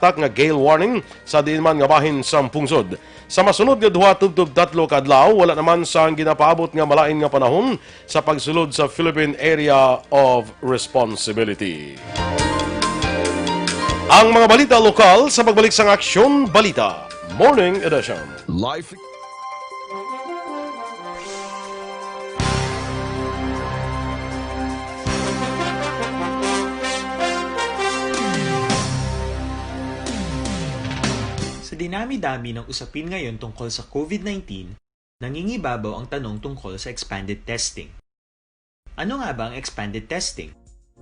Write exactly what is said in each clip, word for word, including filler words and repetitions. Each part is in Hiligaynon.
tak nga gale warning sa diin man nga bahin sang pungsod. Sa masunod nga duha tubtob tatlo ka adlaw, wala naman sang ginapaabot nga malain nga panahon sa pagsulod sa Philippine Area of Responsibility. Ang mga balita lokal sa pagbalik sang Aksyon Balita Morning Edition. Live. Sa dinami-dami ng usapin ngayon tungkol sa COVID nineteen, nangingibabaw ang tanong tungkol sa expanded testing. Ano nga ba ang expanded testing?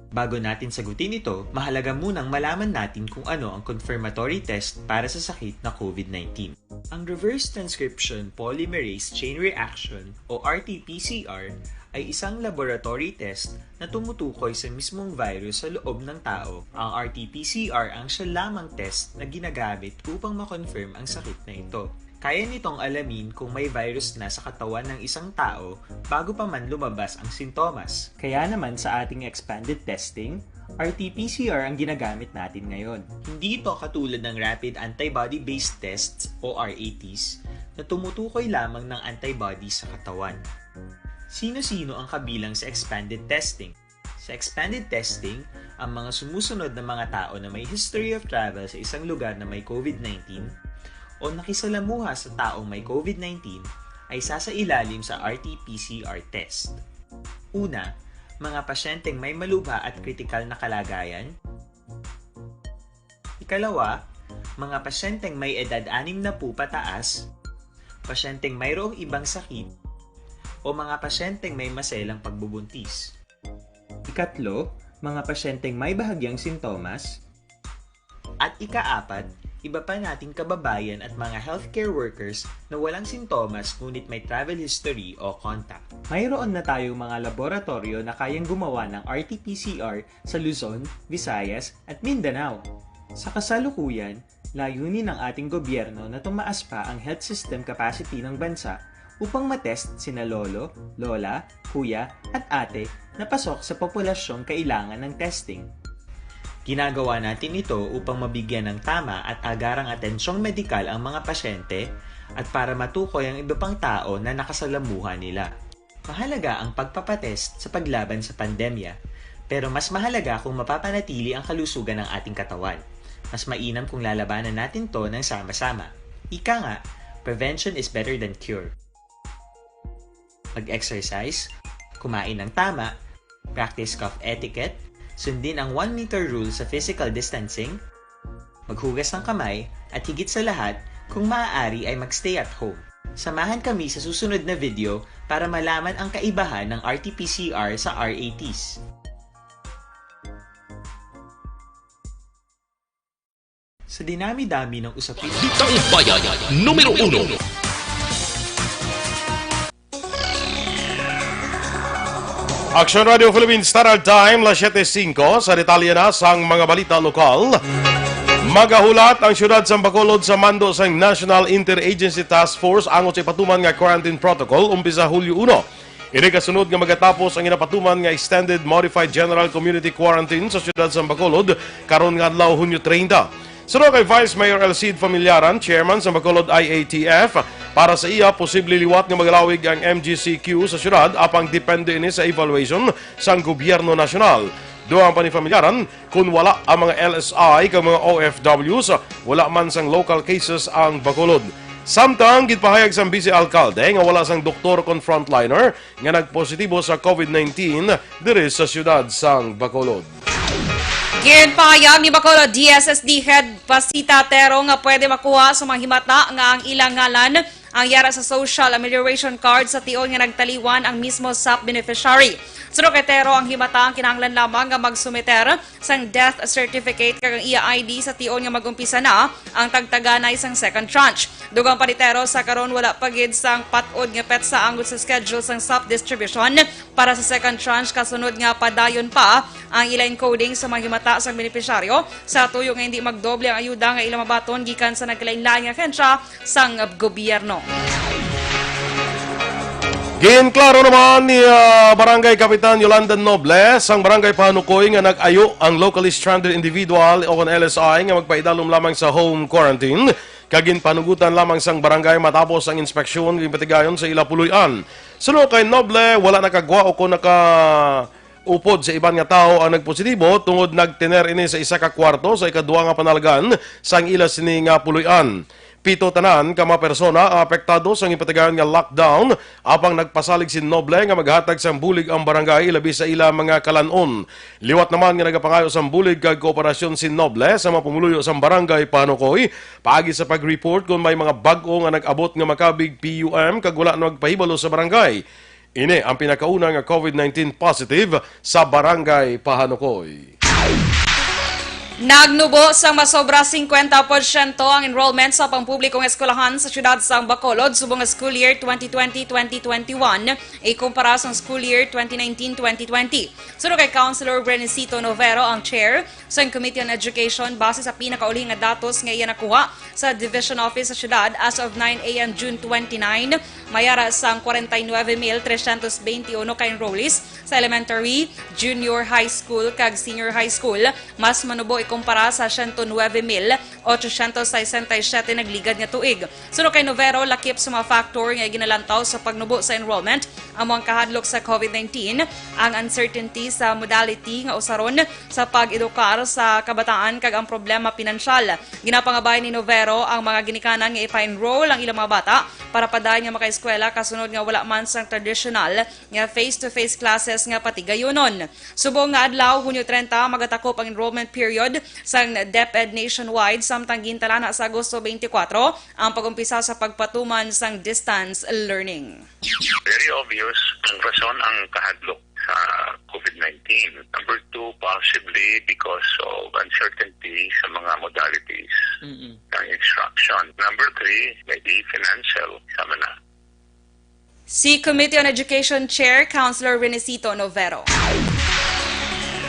Bago natin sagutin ito, mahalaga munang malaman natin kung ano ang confirmatory test para sa sakit na COVID nineteen. Ang reverse transcription polymerase chain reaction o R T P C R ay isang laboratory test na tumutukoy sa mismong virus sa loob ng tao. Ang R T P C R ang siya lamang test na ginagamit upang ma-confirm ang sakit na ito. Kaya nitong alamin kung may virus na sa katawan ng isang tao bago pa man lumabas ang sintomas. Kaya naman sa ating expanded testing, R T P C R ang ginagamit natin ngayon. Hindi ito katulad ng rapid antibody-based tests o R A Ts na tumutukoy lamang ng antibodies sa katawan. Sino-sino ang kabilang sa expanded testing? Sa expanded testing, ang mga sumusunod na mga tao na may history of travel sa isang lugar na may COVID nineteen o nakisalamuha sa taong may COVID nineteen ay sasailalim sa R T P C R test. Una, mga pasyenteng may malubha at kritikal na kalagayan. Ikalawa, mga pasyenteng may edad anim na po pataas, pasyenteng mayroong ibang sakit, o mga pasyenteng may maselang pagbubuntis. Ikatlo, mga pasyenteng may bahagyang sintomas. At ikaapat, iba pa nating kababayan at mga healthcare workers na walang sintomas ngunit may travel history o contact. Mayroon na tayong mga laboratoryo na kayang gumawa ng R T P C R sa Luzon, Visayas, at Mindanao. Sa kasalukuyan, layunin ng ating gobyerno na tumaas pa ang health system capacity ng bansa upang matest sina lolo, lola, kuya, at ate na pasok sa populasyong kailangan ng testing. Ginagawa natin ito upang mabigyan ng tama at agarang atensyong medikal ang mga pasyente at para matukoy ang iba pang tao na nakasalamuha nila. Mahalaga ang pagpapatest sa paglaban sa pandemya, pero mas mahalaga kung mapapanatili ang kalusugan ng ating katawan. Mas mainam kung lalabanan natin 'to ng sama-sama. Ika nga, prevention is better than cure. Mag-exercise, kumain ng tama, practice cough etiquette, sundin ang one meter rule sa physical distancing, maghugas ng kamay, at higit sa lahat, kung maaari ay mag-stay at home. Samahan kami sa susunod na video para malaman ang kaibahan ng R T P C R sa R A Ts. Sa dinami-dami ng usapin, Balitang Bayan, numero uno. Aksyon Radio Philippines Standard Time, las siyete singko. Sa detalye na sang mga balita lokal, magahulat ang siyudad sang Bacolod sa mando sang National Interagency Task Force angot sa ipatuman nga quarantine protocol umpisa Hulyo uno. Ini kasunod nga magatapos ang ginapatuman nga Extended Modified General Community Quarantine sa siyudad sang Bacolod karon nga adlaw, Hunyo treinta. Suno kay Vice Mayor Elcid Familiaran, chairman sa Bacolod I A T F, para sa iya, posible liwat nga magalawig ang M G C Q sa siyudad, apang depende ini sa evaluation sang gobyerno nasyonal. Dugang pa ni Familiaran, kun wala ang mga L S I kag mga O F Ws, wala man sang local cases ang Bacolod. Samtang ginpahayag sang Vice Alcalde nga wala sang doktor kon frontliner nga nagpositibo sa COVID nineteen diri sa siyudad sang Bacolod. Ginpahayag ni Bacolod D S S D Head Pasita Tero nga pwede makuha sa mga himata nga ang ilang ngalan ang yara sa social amelioration card sa tion nga nagtaliwan ang mismo SAP beneficiary. Suno kay Tero, ang himata ang kinahanglan lamang nga magsumiter sang death certificate kag ang iya I D sa tion nga mag-umpisa na ang tagtaganay sang second tranche. Dugang pa ni Tero, sa karon wala pa gid sang pat-od nga petsa angot sa schedule sang SAP distribution para sa second tranche, kasunod nga padayon pa ang ila encoding sa mga himata sang benepisyaryo sa tuyo nga hindi magdoble ang ayuda nga ila mabaton gikan sa nagkalainlain nga ahensya sang gobyerno. Ginklaro naman ni, ah, Barangay Kapitan Yolanda Noble sang Barangay Pahanukoy nga nag-ayo ang locally stranded individual o kon L S I nga magpaidalom lamang sa home quarantine, kag ginpanugutan lamang sang barangay matapos ang inspeksyon nga ginpatigayon sa ila puloy-an. Suno kay Noble, wala nakagwa o kon nakaupod sa iban nga tawo ang nagpositibo tungod nagtener ini sa isa ka kwarto sa ikadua nga panalgan sang ila sini nga puloy-an. Pito tanan ka mga persona ang apektado sa ginpatigayon nga lockdown, apang nagpasalig si Noble nga maghatag sang bulig ang barangay, ilabi sa ila mga kalan-on. Liwat naman nga nagapangayo sang bulig kag kooperasyon si Noble sa mga pumuluyo sang Barangay Panukoy paagi sa pag-report kon may mga bag-o nga nag-abot nga makabig P U M kag wala na magpahibalo sa barangay. Ini ang pinakauna nga COVID nineteen positive sa Barangay Pahanukoy. Nagnubo sang masobra singkwenta porsyento ang enrollment sa pampublikong eskwelahan sa siyudad sang Bacolod subong nga school year twenty twenty, twenty twenty-one, ikumpara sang school year twenty nineteen, twenty twenty. Suno kay Councilor Renesito Novero, ang chair sang Committee on Education, base sa pinakauli nga datos nga iya nakuha sa Division Office sa siyudad, as of nine a m June twenty-nine, may ara sang forty-nine mil trescientos veintiuno ka enrollees sa elementary, junior high school, kag senior high school, mas manubo ikumpara sa siyento nuebe mil ochocientos sesenta y siete nagligad nga tuig. Suno kay Novero, lakip sa mga factor nga ginalantaw sa pagnubo sa enrollment, amo ang kahadlok sa COVID nineteen, ang uncertainty sa modality nga usaron sa pag-edukar sa kabataan, kag ang problema pinansyal. Ginapangabay ni Novero ang mga ginikanan nga ipa-enroll ang ilang mga bata para padayon nga makaeskwela, kasunod nga wala man sang tradisyonal nga face-to-face classes nga patigayunon. Subong nga adlaw, Hunyo treinta, magatakop ang enrollment period sang DepEd nationwide, samtang gintalana sa Agosto twenty-four ang pag-umpisa sa pagpatuman sang distance learning. Very obvious ang rason, ang kahadlok sa COVID nineteen. Number two, possibly because of uncertainty sa mga modalities Mm-mm. ng instruction. Number three, maybe financial. Sama na. Si Committee on Education Chair, Councilor Renesito Novero.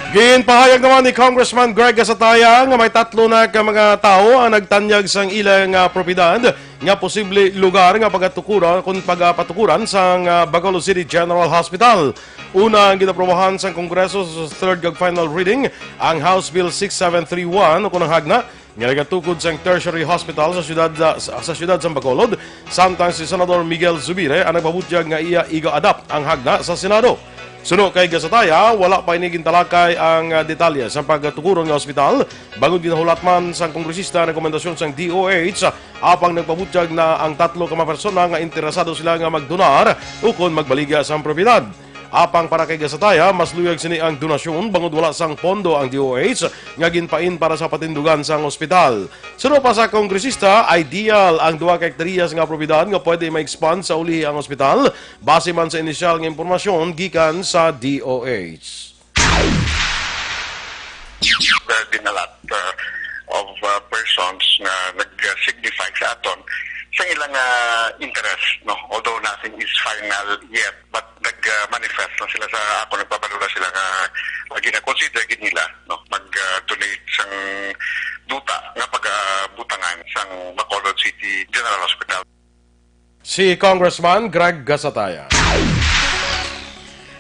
Ginpahayag naman ni Congressman Greg Gasataya nga may tatlo na ka mga tawo ang nagtanyag sang ilang, ah, propiedad nga posible lugar nga pagatukuran kon pagapatukuran sang, ah, Bacolod City General Hospital. Una, ang ginaprobahan sang Kongreso sa third kag final reading ang House Bill six seven three one, o kon ang hagna nga nagatukod sang tertiary hospital sa siyudad, sa, sa siyudad sang Bacolod, samtang si Senador Miguel Zubiri ang nagpabutyag nga iya iga-adapt ang hagna sa Senado. Suno kay Gasataya, wala pa ini gintalakay ang, ah, detalye sa pagatukuron nga ospital, bangod ginahulat man sang kongresista ang rekomendasyon sang D O H, apang nagpabutyag na ang tatlo ka mga persona nga interesado sila nga magdonar ukon magbaligya sang propiedad. Apang para kay Gasataya, mas luyag sini ang donasyon bangod wala sang pondo ang D O H nga ginpain para sa patindugan sang ospital. Suno pa sa kongresista, ideal ang duha ka hektaryas nga propiedad nga pwede ma-expand sa ulihi ang ospital, base man sa inisyal nga impormasyon gikan sa D O H. There have been a lot, uh, of, uh, persons nga nag-signify sa aton sa ilang, uh, interest, no? Although nothing is final yet, but nag-manifest na sila sa ako, nagpabalo na sila nga, uh, gina-consider gid nila, no? Mag, uh, donate sang duta nga pagabutangan sang Bacolod City General Hospital. Si Congressman Greg Gasataya.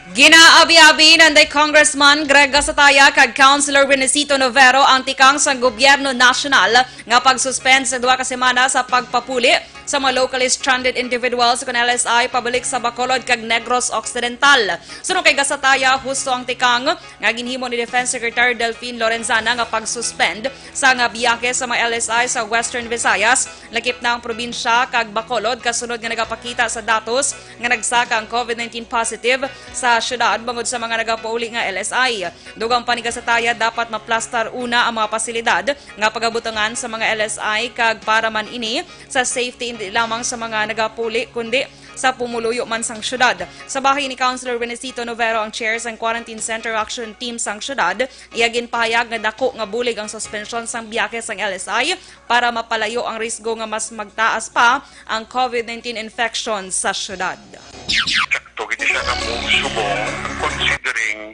Ginaabi-abi nanday Congressman Greg Gasataya kag Councilor Renesito Novero ang tikang sang gobyerno nasyonal nga pag-suspend sa duha ka semana sa pagpapuli sa mga locally stranded individuals kon L S I pabalik sa Bacolod kag Negros Occidental. Suno kay Gasataya, husto ang tikang nga ginhimo ni Defense Secretary Delfin Lorenzana nga pag-suspend sa nga biyahe sa mga L S I sa Western Visayas, lakip na ang probinsya kag Bacolod, kasunod nga nagapakita sa datos nga nagsaka ang COVID nineteen positive sa syudad bangod sa mga nagapauli nga L S I. Dugang pa ni Gasataya, dapat maplastar una ang mga pasilidad nga pagabutangan sa mga L S I, kag para man ini sa safety indi lamang sa mga nagapauli kundi sa pumuluyo man sang syudad. Sa bahin ni Councilor Renesito Novero, ang chair sang Quarantine Center Action Team sang syudad, iya ginpahayag nga dako nga bulig ang suspensyon sang biyahe sang L S I para mapalayo ang risgo nga mas magtaas pa ang COVID nineteen infection sa syudad. Sakto gid siya nga move subong, considering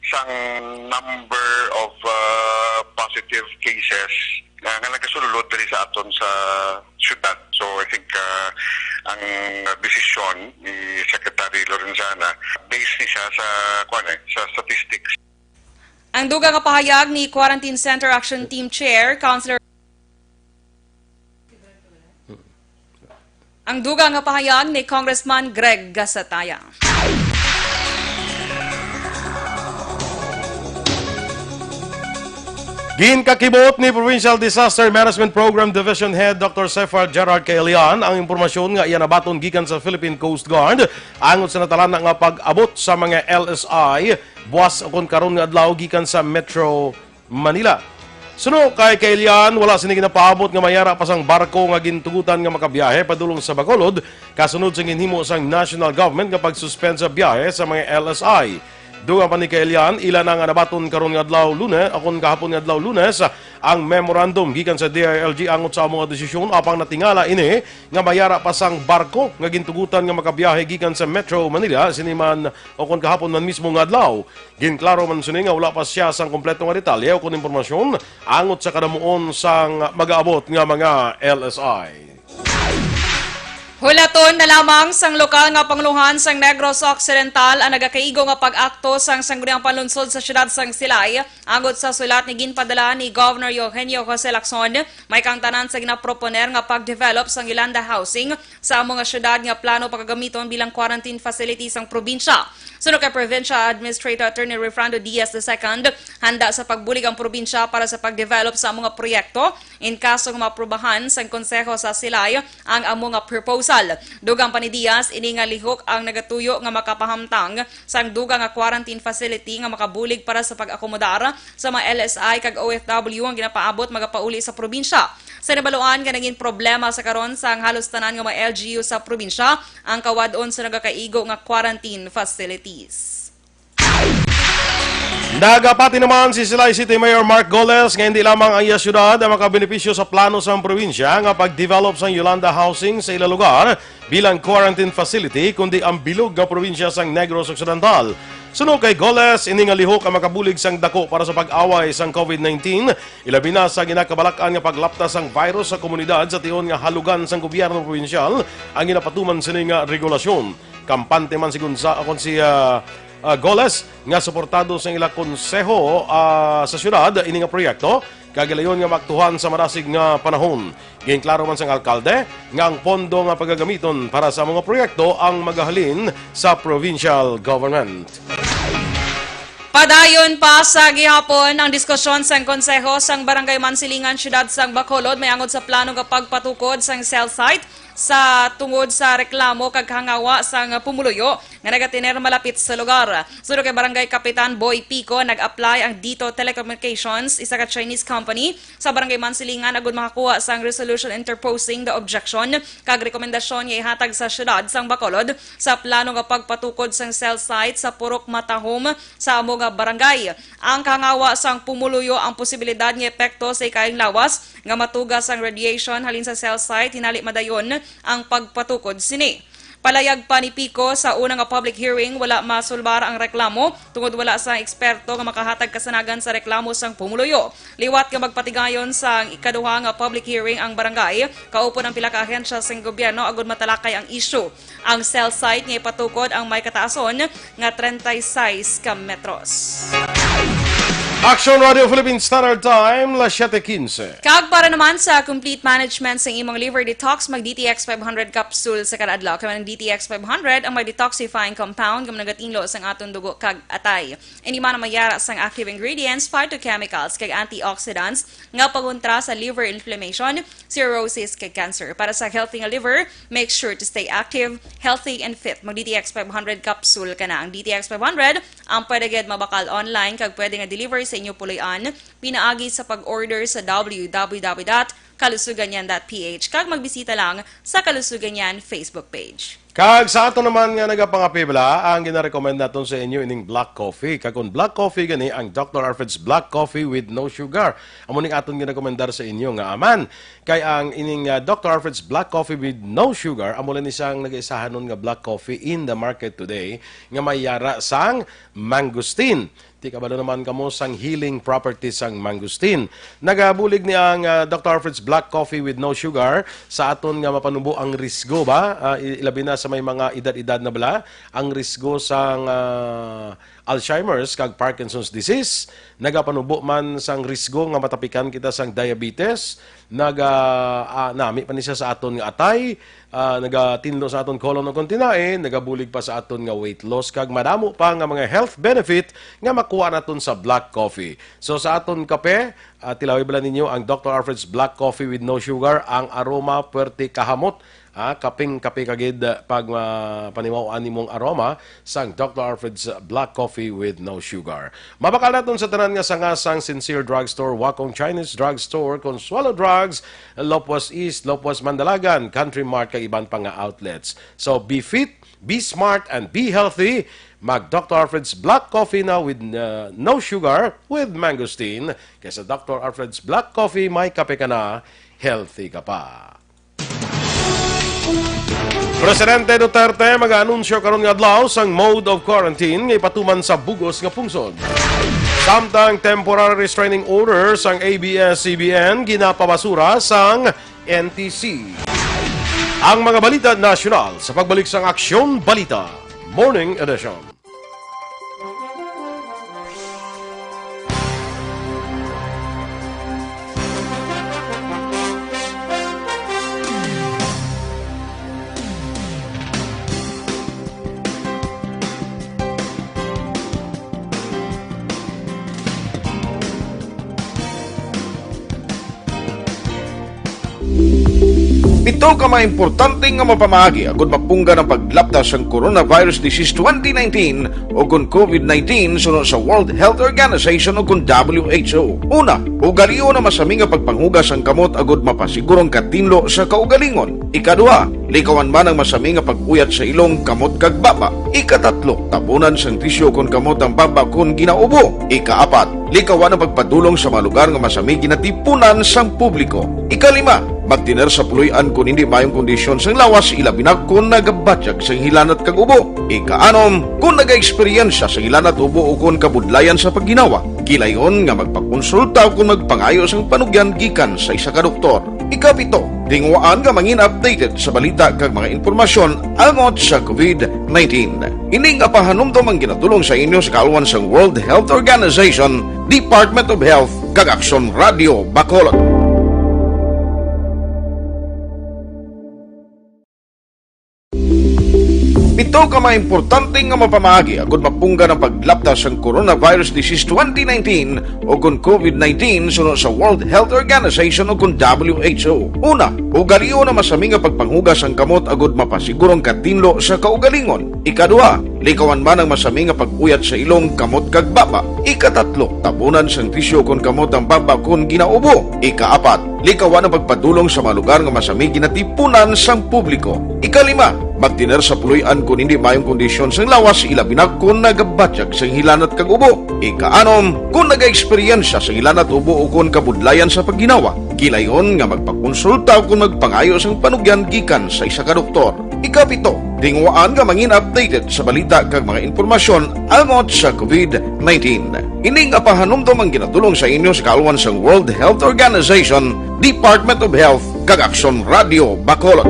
sang number of, uh, positive cases nga, nga nagasulod diri sa aton sa syudad. So, I think, uh, Ang desisyon ni Secretary Lorenzana, based ni siya sa, kuwan eh, sa statistics. Ang dugang nga pahayag ni Quarantine Center Action Team Chair, Councilor Ang dugang nga pahayag ni Congressman Greg Gasataya. Ginkakibot ni Provincial Disaster Management Program Division Head Doctor Sefard Gerard Kailian ang impormasyon nga iya nabaton gikan sa Philippine Coast Guard angot sa natalana nga pag-abot sa mga L S I buas ukon karon nga adlaw gikan sa Metro Manila. Suno kay Kailian, wala sini ginapaabot nga mayara pa sang barko nga gintugutan nga makabiyahe padulong sa Bacolod, kasunod sa ginhimo sang national government nga pag-suspend sa biyahe sa mga L S I. Dugang pa ni Kailian, ila na nga nabaton karon nga adlaw Lunes, akon kahapon nga adlaw Lunes, ang memorandum gikan sa D I L G angot sa amo nga desisyon, apang natingala ini nga mayara pa sang barko nga gintugutan nga makabiyahe gikan sa Metro Manila, sini man o kon kahapon man mismo nga adlaw. Ginklaro man sini nga wala pa siya sang kompleto nga detalye o kon impormasyon angot sa kadamuon sang magaabot nga mga L S I. Hulaton na lamang sang lokal nga pangulohan sang Negros Occidental ang nagakaigo nga pag-akto sang Sangguniang Panlunsod sa siyudad sang Silay, angot sa sulat ni ginpadala ni Governor Eugenio Jose Lacson. May kang tanan sa ginaproponer nga pag-develop sang Yolanda Housing sa amo nga siyudad nga plano pagagamiton bilang quarantine facility sang probinsya. Suno kay Provincial Administrator Attorney Refrando Diaz the second, handa sa pagbulig ang probinsya para sa pag-develop sa amo nga proyekto in kaso nga maaprubahan sang Konseho sa Silay ang amo nga proposal. Dugang pa ni Diaz, ini nga lihok ang nagatuyo nga makapahamtang sang dugang nga quarantine facility nga makabulig para sa pag-akomodar sa mga L S I kag O F W ang ginapaabot magapauli sa probinsya. Sa nabaluan nga naging problema sa karon sang halos tanan nga mga L G U sa probinsya ang kawad-on sa nagakaigo nga quarantine facilities. Nagapati naman si Silay City Mayor Mark Goles nga hindi lamang ang iya syudad ang makabenepisyo sa plano sang probinsya nga pag-develop sang Yolanda Housing sa ila lugar bilang quarantine facility, kundi ang bilog nga probinsya sang Negros Occidental. Suno kay Goles, ini nga lihok ang makabulig sang dako para sa pag-away sang COVID nineteen, ilabi na sa ginakabalak-an nga paglapta sang virus sa komunidad sa tion nga halugan sang gobyerno probinsyal ang ginapatuman sini nga regulasyon. Kampante man si Gonza-, kon si, ah, ah, Goles nga suportado sang ila konseho, ah, sa syudad ini nga proyekto, kag gilayon nga maaktuhan sa madasig nga panahon. Ginklaro man sang alkalde nga ang pondo nga pagagamiton para sa mga proyekto ang magahalin sa provincial government. Padayon pa sa gihapon ang diskusyon sang Konseho sang Barangay Mansilingan, Siyudad sang Bacolod, may angod sa plano nga pagpatukod sang cell site sa tungod sa reklamo kag hangawa sang pumuluyo nga nagatener malapit sa lugar. Suno kay Barangay Kapitan Boy Pico, nag-apply ang Dito Telecommunications, isa ka Chinese company, sa Barangay Mansilingan agud makakuha sang resolution interposing the objection kag rekomendasyon nga ihatag sa siyudad sang Bacolod sa plano nga pagpatukod sang cell site sa Purok Matahom sa amo nga barangay. Ang kahangawa sang pumuluyo ang posibilidad nga epekto sa ikayang lawas nga matuga sang radiation halin sa cell site, hinali madayon ang pagpatukod sini. Palayag pa ni Pico, sa una nga public hearing, wala masulbar ang reklamo tungod wala sang eksperto nga makahatag kasanagan sa reklamo sang pumuluyo. Liwat nga magpatigayon sang ikaduha nga public hearing ang barangay, kaupod ang pila ka ahensya sang gobyerno agud matalakay ang isyu. Ang cell site nga ipatukod ang may kataason nga treinta y seis ka metros. Action Radio Philippine Standard Time, las siete quince. Kag para naman sa complete management sa imong liver detox, mag D T X five hundred capsule sa kada adlaw. Kay ang D T X five hundred ang may detoxifying compound nga nagatinlo sang aton dugo kag atay. Ini man ang mayara sang active ingredients, phytochemicals, kag antioxidants nga pangontra sa liver inflammation, cirrhosis, kag cancer. Para sa healthy nga liver, make sure to stay active, healthy, and fit. Mag D T X five hundred capsule ka na. Ang D T X five hundred ang pwede gid mabakal online kag pwede nga deliver sa inyo puloy-an pinaagi sa pag-order sa W W W dot kalusugan yan dot P H kag magbisita lang sa Kalusugan Yan Facebook page. Kag sa ato naman nga nagapangapibla, ang ginarekomend naton sa inyo ining black coffee. Kag kung black coffee gani, ang Doctor Alfred's Black Coffee with No Sugar. Amo ning aton ginarekomendar sa inyo nga aman. Kay ang ining, ah, Doctor Alfred's Black Coffee with No Sugar, amo lang isang nagaisahanon nga black coffee in the market today nga may yara sang mangosteen. Kabalo naman kamo sang healing properties sang mangosteen. Nagabulig ni ang, ah, Doctor Alfred's Black Coffee with no sugar sa aton nga mapanubo ang risgo ba? Ah, i-, ilabi na sa may mga edad-edad na bala ang risgo sang, ah, Alzheimer's kag Parkinson's disease. Nagapanubo man sang risgo nga matapikan kita sang diabetes. Naga, ah, nami pa ni siya sa aton nga atay, ah, nagatinlo sa aton colon o kon tinae, nagabulig pa sa aton nga weight loss, kag madamo pa nga mga health benefit nga makuha naton sa black coffee. So, sa aton kape, ah, tilawi bala ninyo ang Doctor Alfred's Black Coffee with no sugar, ang aroma puwerte kahamot. Ah, kaping kape ka gid, ah, pag, ah, panimaw-an nimong aroma sang Doctor Alfred's Black Coffee with no sugar. Mabakal naton sa tanan nga sanga sang Sincere Drugstore, Wacom Chinese Drugstore, Consuelo Drugs, Lopez East, Lopez Mandalagan, Country Mart, kag iban pa nga outlets. So, be fit, be smart, and be healthy. Mag Doctor Alfred's Black Coffee na with, uh, no sugar, with mangosteen. Kay sa Doctor Alfred's Black Coffee, may kape ka na, healthy ka pa. Presidente Duterte mag-anunsyo karon nga adlaw sang mode of quarantine nga ipatuman sa bug-os nga pungsod. Samtang temporary restraining order sang A B S C B N ginapabasura sang N T C. Ang mga balita nasyonal sa pagbalik sang Aksyon Balita Morning Edition. Pito ka mga importante nga mapamaagi agud mapunggan ang paglapta sang coronavirus disease twenty nineteen o kon COVID nineteen suno sa World Health Organization o kon W H O. Una, ugalion ang masami nga pagpanghugas sang kamot agud mapasiguro ang katinlo sa kaugalingon. Ikaduha, likawan man ang masami nga pag-uyat sa ilong, kamot, kag baba. Ikatatlo, tabunan sang tisyu kon kamot ang baba kon ginaubo. Ikaapat, likawan ang pagpadulong sa mga lugar nga masami ginatipunan sang publiko. Ikalima, magtener sa puloy-an kon hindi maayong kondisyon sang lawas, ilabi na kon nagabatyag sang hilanat kag ubo. Ikaanom, kon nagaeksperyensya sang hilanat, ubo, o kon kabudlayan sa pagginawa, gilayon nga magpakonsulta o kon magpangayo sang panugyan gikan sa isa ka doktor. Ikapito, tinguhaan nga mangin updated sa balita kag mga impormasyon angot sa COVID nineteen. Ini nga pahanumdom ang ginatulong sa inyo sa kaalwan sang World Health Organization, Department of Health, kag Aksyon Radio Bacolod. Pito ka mga importante nga mapamaagi agud mapunggan ang paglapta sang coronavirus disease twenty nineteen o kon COVID nineteen suno sa World Health Organization o kon W H O. Una, ugalion ang masami nga pagpanghugas sang kamot agud mapasiguro ang katinlo sa kaugalingon. Ikaduha, likawan man ang masami nga pag-uyat sa ilong, kamot, kag baba. Ikatatlo, tabunan sang tisyu kon kamot ang baba kon ginaubo. Ikaapat, likawan ang pagpadulong sa mga lugar nga masami ginatipunan sang publiko. Ikalima, magtener sa puloy-an kon hindi maayong kondisyon sang lawas, ilabi na kon nagabatyag sang hilanat kag ubo. Ikaanom, kon nagaeksperyensya sang hilanat, ubo, o kon kabudlayan sa pagginawa, gilayon nga magpakonsulta o kon magpangayo sang panugyan gikan sa isa ka doktor. Ikapito, tinguhaan nga mangin updated sa balita kag mga impormasyon angot sa COVID nineteen. Ini nga pahanumdom ang ginatulong sa inyo sa kaalwan sang World Health Organization, Department of Health, kag Aksyon Radio Bacolod.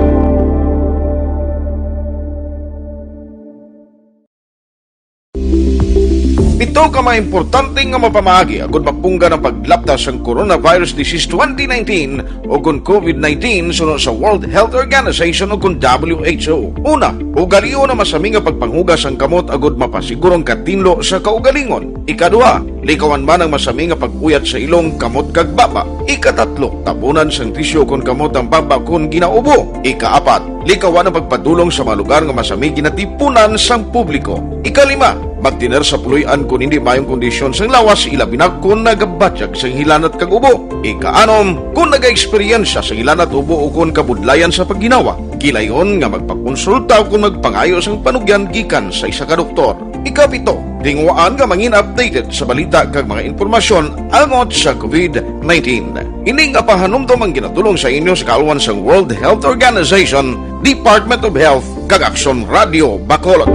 Pito ka mga importante nga mapamaagi agud mapunggan ang paglapta sang coronavirus disease twenty nineteen o kon COVID nineteen suno sa World Health Organization o kon W H O. Una, ugalion ang masami nga pagpanghugas sang kamot agud mapasiguro ang katinlo sa kaugalingon. Ikaduha, likawan man ang masami nga pag-uyat sa ilong, kamot, kag baba. Ikatatlo, tabunan sang tisyu kon kamot ang baba kon ginaubo. Ikaapat, likawan ang pagpadulong sa mga lugar nga masami ginatipunan sang publiko. Ikalima, magtener sa puloy-an kon hindi maayong kondisyon sang lawas, ilabi na kon nagabatyag sang hilanat kag ubo. Ikaanom, kon nagaeksperyensya sang hilanat, ubo, o kon kabudlayan sa pagginawa, gilayon nga magpakonsulta o kon magpangayo sang panugyan gikan sa isa ka doktor. Ikapito, tinguhaan nga mangin updated sa balita kag mga impormasyon angot sa COVID nineteen. Ini nga pahanumdom ang ginatulong sa inyo sa kaalwan sang World Health Organization, Department of Health, kag Aksyon Radio Bacolod.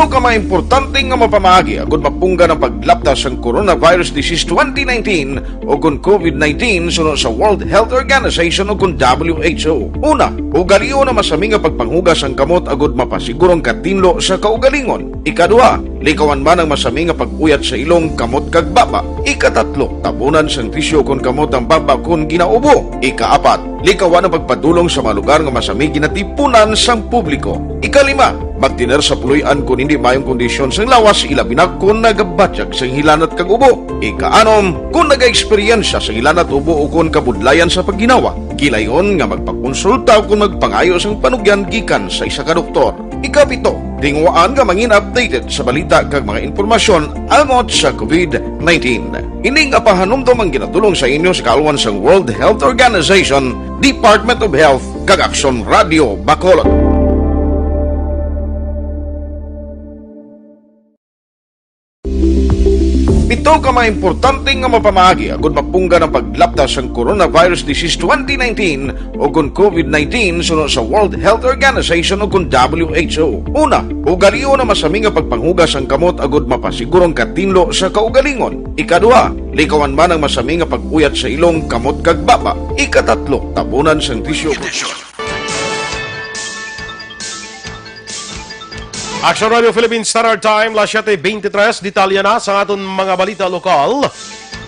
Ano ka mga importante nga mapamaagi agud mapunggan ang paglapta sang coronavirus disease twenty nineteen o kon COVID nineteen suno sa World Health Organization o kon W H O? Una, ugalion ang masami nga pagpanghugas sang kamot agud mapasiguro ang katinlo sa kaugalingon. Ikaduha, likawan man ang masami nga pag-uyat sa ilong, kamot kag baba. Ikatatlo, tabunan sang tisyu kon kamot ang baba kon ginaubo. Ikaapat, likawan ang pagpadulong sa mga lugar nga masami ginatipunan sang publiko. Ikalima, magtener sa puloy-an kon hindi maayong kondisyon sang lawas, ilabi na kon nagabatyag sang hilanat kag ubo. Ikaanom, kon nagaeksperyensya sang hilanat, ubo o kon kabudlayan sa pagginawa, gilayon nga magpakonsulta o kon magpangayo sang panugyan gikan sa isa ka doktor. Ikapito, tinguhaan nga mangin updated sa balita kag mga impormasyon angot sa COVID nineteen. Ini nga pahanumdom ang ginatulong sa inyo sa kaalwan sang World Health Organization, Department of Health, kag Aksyon Radio Bacolod. Pito ka mga importante nga mapamaagi agud mapunggan ang paglapta sang coronavirus disease twenty nineteen o kon COVID nineteen suno sa World Health Organization o kon W H O. Una, ugalion ang masami nga pagpanghugas sang kamot agud mapasiguro ang katinlo sa kaugalingon. Ikaduha, likawan man ang masami nga pag-uyat sa ilong, kamot kag baba. Ikatatlo, tabunan sang tisyu. Action Radio Philippines Standard Time, las siete veintitrés. Detalye na sa aton mga balita lokal.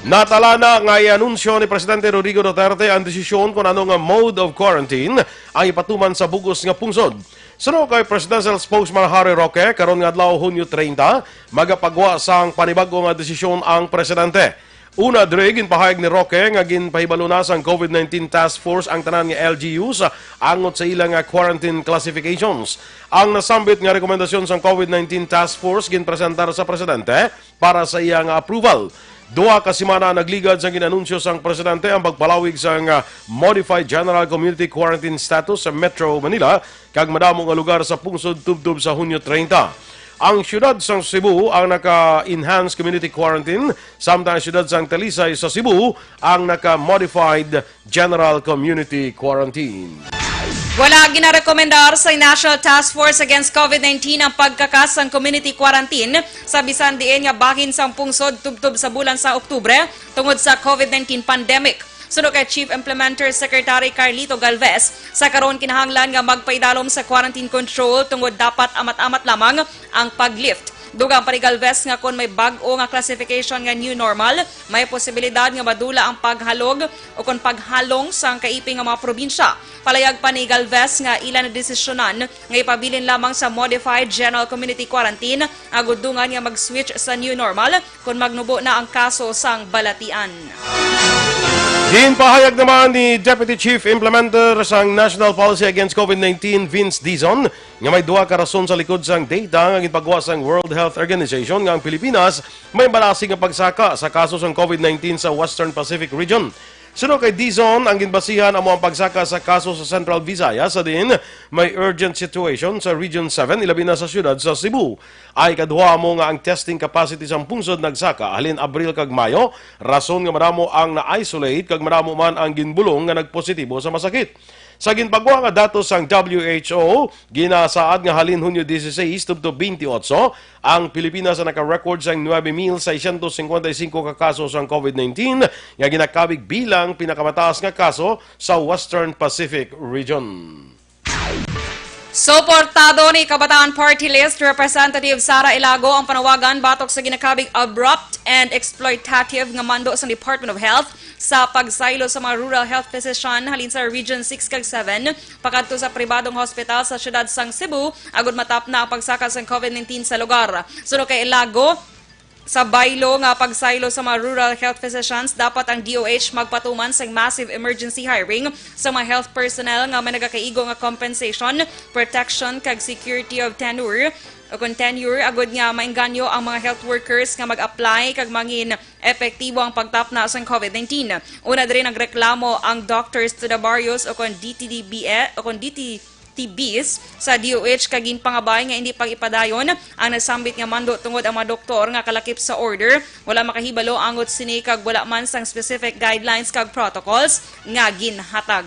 Natala na nga i-anunsyo ni Presidente Rodrigo Duterte ang desisyon kung ano nga mode of quarantine ang ipatuman sa bug-os nga pungsod. Suno kay Presidential Spokesman Harry Roque, karon nga adlaw, Hunyo treinta, magapagwa sang panibag-o nga desisyon ang presidente. Una diri, ginpahayag ni Roque nga ginpahibalo na sang COVID nineteen Task Force ang tanan nga L G Us angot sa ila nga quarantine classifications. Ang nasambit nga rekomendasyon sang COVID nineteen Task Force ginpresentar sa presidente para sa iya nga approval. Duha ka semana ang nagligad sang gin-anunsyo sang presidente ang pagpalawig sang, ah, Modified General Community Quarantine Status sa Metro Manila kag madamo nga lugar sa pungsod tubtob sa Hunyo treinta. Ang siyudad sang Cebu ang naka-enhanced community quarantine, samtang ang siyudad sang Talisay sa Cebu ang naka-modified general community quarantine. Wala ginarekomendar sa National Task Force Against COVID nineteen ang pagkakas sang community quarantine sa bisan diin nga bahin sang pungsod tubtob sa bulan sa Oktubre tungod sa COVID nineteen pandemic. Suno kay Chief Implementer Secretary Carlito Galvez, sa karon kinahanglan nga magpaidalom sa quarantine control tungod dapat amat-amat lamang ang pag-lift. Dugang pa ni Galvez nga kon may bag-o nga classification nga new normal, may posibilidad nga madula ang paghalog o kon paghalong sang kaiping nga mga probinsya. Palayag pa ni Galvez nga ila na desisyonan nga ipabilin lamang sa modified general community quarantine agud dungan nga mag-switch sa new normal kon magnubo na ang kaso sang balatian. Ginpahayag naman ni Deputy Chief Implementer sang National Policy Against COVID nineteen, Vince Dizon, nga may duha ka rason sa likod sang data nga ginpagwa sang World Health Organization nga ang Pilipinas may malasig nga pagsaka sa kaso sang COVID nineteen sa Western Pacific Region. Suno kay Dizon, ang ginbasihan amo ang pagsaka sa kaso sa Central Visayas, sa diin may urgent situation sa Region seven, ilabi na sa siyudad sa Cebu. Ang ikaduha amo nga ang testing capacity sang pungsod nagsaka halin Abril kag Mayo, rason nga madamo ang na-isolate kag madamo man ang ginbulong nga nagpositibo sa masakit. Sa ginpagwa nga datos sang W H O, ginasaad nga halin Hunyo dieciséis tubtob twenty-eight, ang Pilipinas ang naka-record sang nuebe mil seiscientos cincuenta y cinco ka kaso sang COVID nineteen, nga ginakabig bilang pinakamataas nga kaso sa Western Pacific Region. Suportado ni Kabataan Party List Representative Sara Ilago ang panawagan batok sa ginakabig abrupt and exploitative nga mando sa Department of Health sa pagsaylo sa mga rural health physician halin sa Region six kag seven pakadto sa pribadong hospital sa siyudad sang Cebu agud matapna ang pagsaka sang COVID nineteen sa lugar. Suno kay Ilago, sa baylo nga pagsaylo sa mga rural health physicians, dapat ang D O H magpatuman sang massive emergency hiring sa mga health personnel nga may nagakaigo nga compensation, protection, kag security of tenure o kon tenure, agud nga maengganyo ang mga health workers nga mag-apply kag mangin epektibo ang pagtapna sang COVID nineteen. Una diri nagreklamo ang Doctors to the Barrios o kon D T D B, o kon D T T Bs sa D O H kag ginpangabay nga indi pag-ipadayon ang nasambit nga mando tungod ang mga doktor nga kalakip sa order wala makahibalo angot sini kag wala man sang specific guidelines kag protocols nga ginhatag.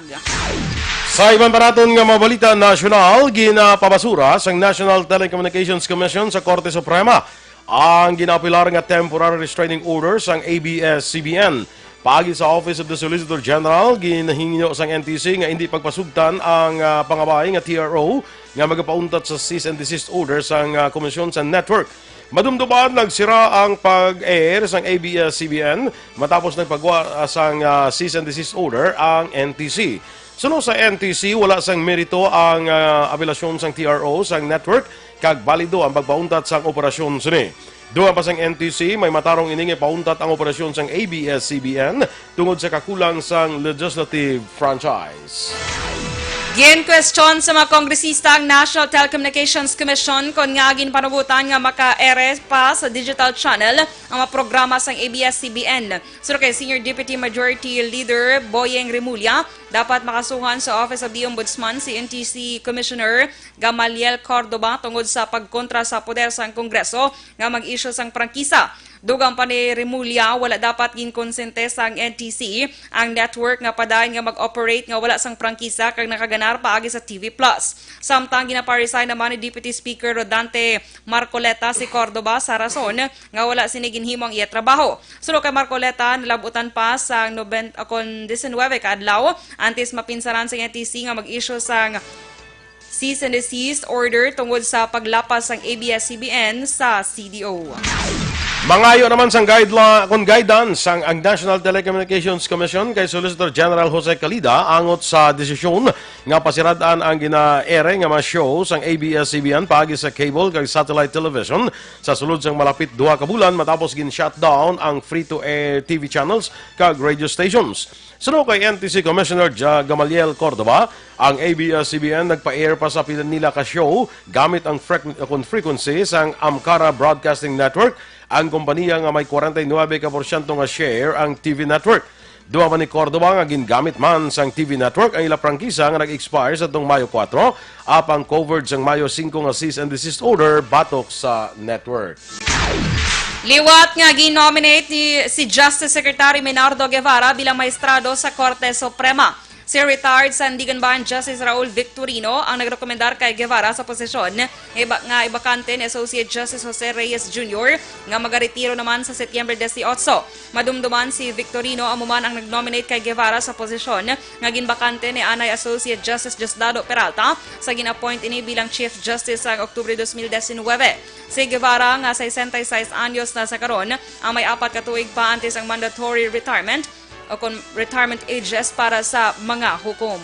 Sa iban pa naton nga mga balita nasyonal, ginapabasura sang National Telecommunications Commission sa Korte Suprema ang ginaapelar nga temporary restraining order sang A B S C B N. Paagi sa Office of the Solicitor General, ginahingyo sang N T C nga indi pagpasugtan ang, ah, pangabay nga T R O nga magapauntat sa cease and desist order sang, ah, komisyon sa network. Madumduman, nagsira ang pag-air sang A B S C B N matapos nagpagwa, ah, sang, ah, cease and desist order ang N T C. Suno sa N T C, wala sang merito ang, ah, apelasyon sang T R O sang network kag balido ang pagpauntat sang operasyon sini. Dugang pa sang N T C, may matarong ini nga ipauntat ang operasyon sang A B S C B N tungod sa kakulang sang legislative franchise. Ginkwestiyon sa mga kongresista ang National Telecommunications Commission kon ngaa ginpanugutan nga maka-ere pa sa digital channel ang mga programa sang A B S C B N. Suno kay Senior Deputy Majority Leader Boyeng Remulla, dapat makasuhan sa Office of the Ombudsman si N T C Commissioner Gamaliel Cordova tungod sa pagkontra sa poder sang Kongreso nga mag-issue sang prangkisa. Dugang pa ni Remulla, wala dapat ginkonsente sang N T C ang network nga padayon nga mag-operate nga wala sang prangkisa kag nakaganar paagi sa T V Plus. Samtang ginaparesign naman ni Deputy Speaker Rodante Marcoleta si Cordova sa rason nga wala sini ginhimo ang iya trabaho. Suno kay Marcoleta, nalab-utan pa sang noben-, kon diecinuebe ka adlaw antes mapinsaran sa N T C nga mag-issue sang cease and desist order tungod sa paglapas sang A B S C B N sa C D O. Mangayo naman sang guideline, kon guidance ang, ang National Telecommunications Commission kay Solicitor General Jose Calida angot sa desisyon nga pasirad-an ang gina-ere nga mga show sang A B S C B N paagi sa cable kag satellite television sa sulod sang malapit duha ka bulan matapos gin-shutdown ang free-to-air T V channels kag radio stations. Suno kay N T C Commissioner Ja-, Gamaliel Cordova, ang A B S C B N nagpa-air pa sa pila nila ka show gamit ang frek-, kon frequency sang Amkara Broadcasting Network, ang kompanya nga may kwarenta y nuebe ka porsyento nga share ang T V network. Dugang pa ni Cordova nga gingamit man sang T V network ang ila prangkisa nga nag-expire sa tong Mayo kuwatro, apang covered sang Mayo singko nga cease and desist order batok sa network. Liwat nga gin-nominate ni si Justice Secretary Menardo Guevara bilang maestrado sa Korte Suprema. Si retired Sandiganbayan Justice Raul Victorino ang nagrekomendar kay Guevara sa posisyon nga iba-, nga ibakante ni Associate Justice Jose Reyes Junior nga magaretiro naman sa Setyembre dieciocho. Madumduman, si Victorino amo man ang nag-nominate kay Guevara sa posisyon nga ginbakante ni anay Associate Justice Diosdado Peralta sa gin-appoint ini bilang Chief Justice sang Oktubre dos mil diecinuebe. Si Guevara, nga sesenta y seis anyos na sa karon, ang may apat ka tuig pa antes ang mandatory retirement o kon retirement ages para sa mga hukom.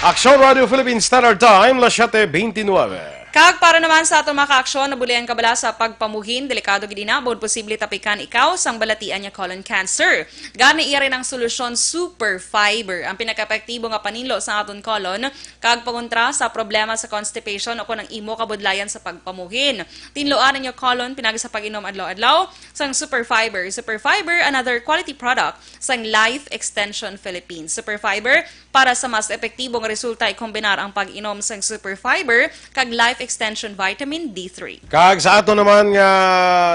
Aksyon Radio Philippine Standard Time, las siete veintinueve. Kag para naman sa aton mga kaaksyon, nabulian ka bala sa pagpamuhin, delikado gid ina, bangod posible tapikan ikaw sang balatian nga colon cancer. Gani, iya rin ang solusyon, Super Fiber, ang pinakaepektibo nga paninlo sa aton colon kag pangontra sa problema sa constipation o kon ang imo kabudlayan sa pagpamuhin. Tinluan ang inyo colon pinagi sa pag-inom adlaw-adlaw sang Super Fiber. Super Fiber, another quality product sang Life Extension Philippines. Super Fiber, para sa mas epektibo nga resulta, ikombinar ang pag-inom sang Super Fiber kag Life Extension Vitamin D three. Kag sa ato naman nga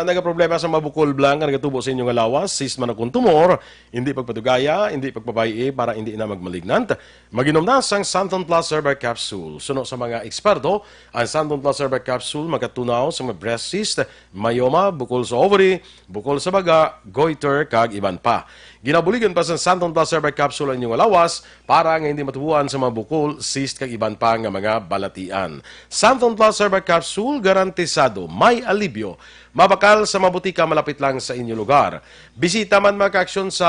nagaproblema sa mabukol bala nga nagatubo sa inyo nga lawas, cyst man o kon tumor, hindi pagpadugaya, hindi pagpabay-i para hindi na magmalignant. Mag-inom na sang Santon Plus Herbal Capsule. Suno sa mga eksperto, ang Santon Plus Herbal Capsule magatunaw sa mga breast cyst, myoma, bukol sa ovary, bukol sa baga, goiter, kag iban pa. Ginabuligan pa sang Santon Plus Herbal Capsule ang inyong lawas para nga hindi matubuan sa mga bukol, cyst, kag iban pa nga mga balatian. Santon Plus Herbal Capsule, garantisado may alibyo. Mabakal sa mga botika malapit lang sa inyo lugar. Bisita man, mga kaaksyon, sa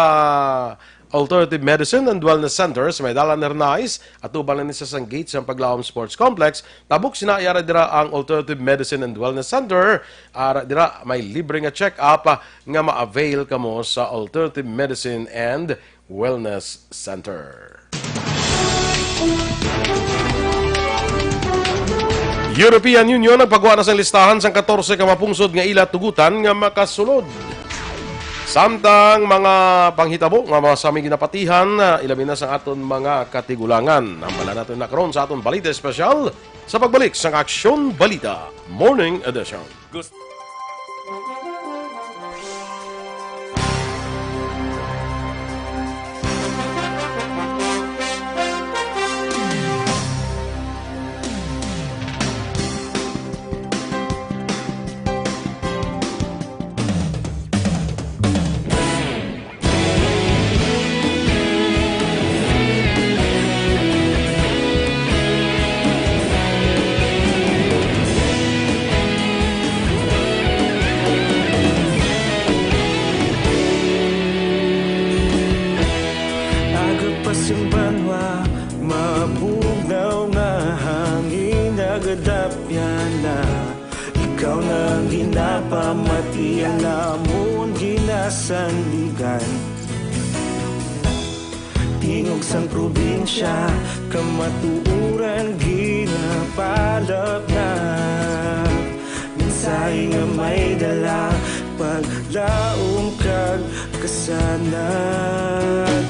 Alternative Medicine and Wellness Center sa may Dalan Hernais, atuban lang ni sa sang gate sang Paglawom Sports Complex, tabok sina, ara dira ang Alternative Medicine and Wellness Center. Ara dira may libre nga check-up, ah, nga ma-avail kamo sa Alternative Medicine and Wellness Center. European Union nagpagwa na sang listahan sang katorse ka mga pungsod nga ila tugutan nga makasulod. Samtang mga panghitabo nga masami ginapatihan, ah, ilabi na sa aton mga katigulangan. Hambalan naton na karon sa aton balita espesyal sa pagbalik sang Aksyon Balita Morning Edition. Gust- Ang ginapamati ang namon ginasandigan. Tingog sang probinsya, kamatuoran ginapalapnap. Mensahe nga may dala, paglaom kag kasanag.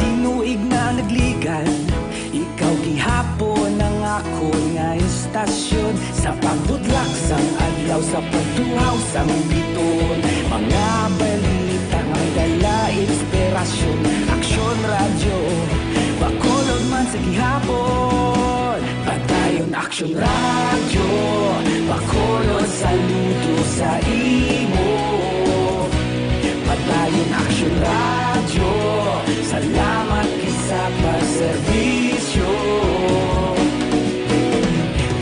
Tinuig na nagligan, ikaw gihapon ang akon nga istasyon. Sa pagbutlak sang adlaw, sa pagtuhaw sang biton, mga balita nga may dala inspirasyon. Aksyon Radyo, Bacolod man sa gihapon. Padayon Aksyon Radyo, Bacolod, saludo sa imo. Padayon Aksyon Radyo, salamat gid sa pagserbisyo.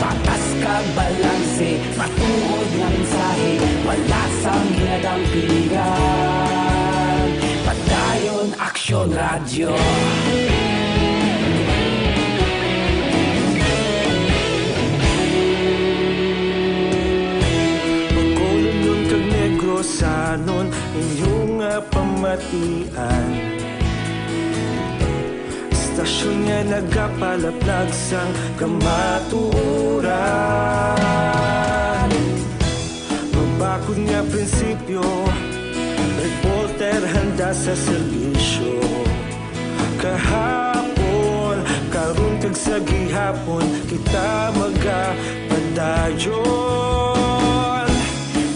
Patas kag balanse, matuod nga mensahe, wala sang ginadampigan. Padayon Aksyon Radyo. Bacolodnon kag Negrosanon, inyo nga pamatian. Istasyon nga nagapalaplag sang kamatuoran. Mabakod nga prinsipyo, reporter handa sa serbisyo. Kahapon, karon kag sa gihapon, kita magapadayon.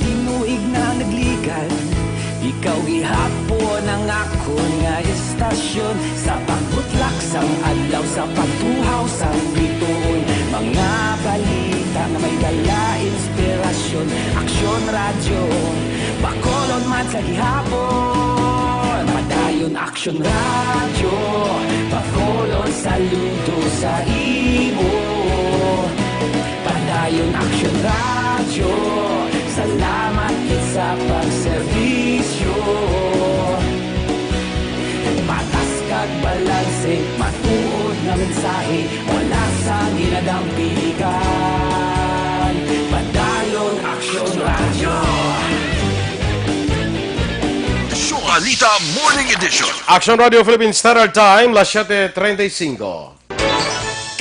Tinuig na nagligan, ikaw gihapon ang akon nga istasyon. Sa pagbutlak sang adlaw, sa pagtuhaw sang bituon, mga balita nga may dala inspirasyon. Aksyon Radyo, Bacolod man sa gihapon. Padayon Aksyon Radyo, Bacolod, saludo sa imo. Padayon Aksyon Radyo, salamat gid sa pagserbisyo. Patas kag balanse, matuod nga mensahe, wala sang ginadampigan. Padayon Aksyon Radyo. Balita Morning Edition. Action Radio Philippine Standard Time, las siete treinta y cinco.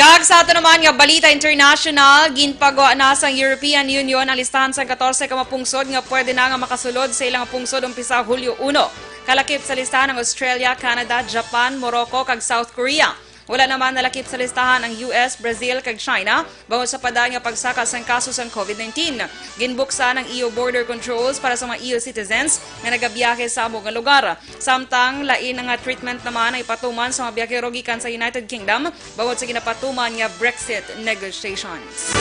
Kag sa ato naman nga balita international, ginpagwa na sang European Union ang listahan sang katorse ka mga pungsod nga pwede na nga makasulod sa ilang pungsod umpisa Hulyo uno. Kalakip sa listahan ang Australia, Canada, Japan, Morocco, kag South Korea. Wala naman nalakip sa listahan ang U S, Brazil, kag China bangod sa padayon nga pagsaka sang kaso sang COVID nineteen. Ginbuksan ang E U border controls para sa mga E U citizens nga nagabiyahe sa amo nga lugar. Samtang lain nga treatment naman ang ipatuman sa mga biyahero gikan sa United Kingdom bangod sa ginapatuman nga Brexit negotiations.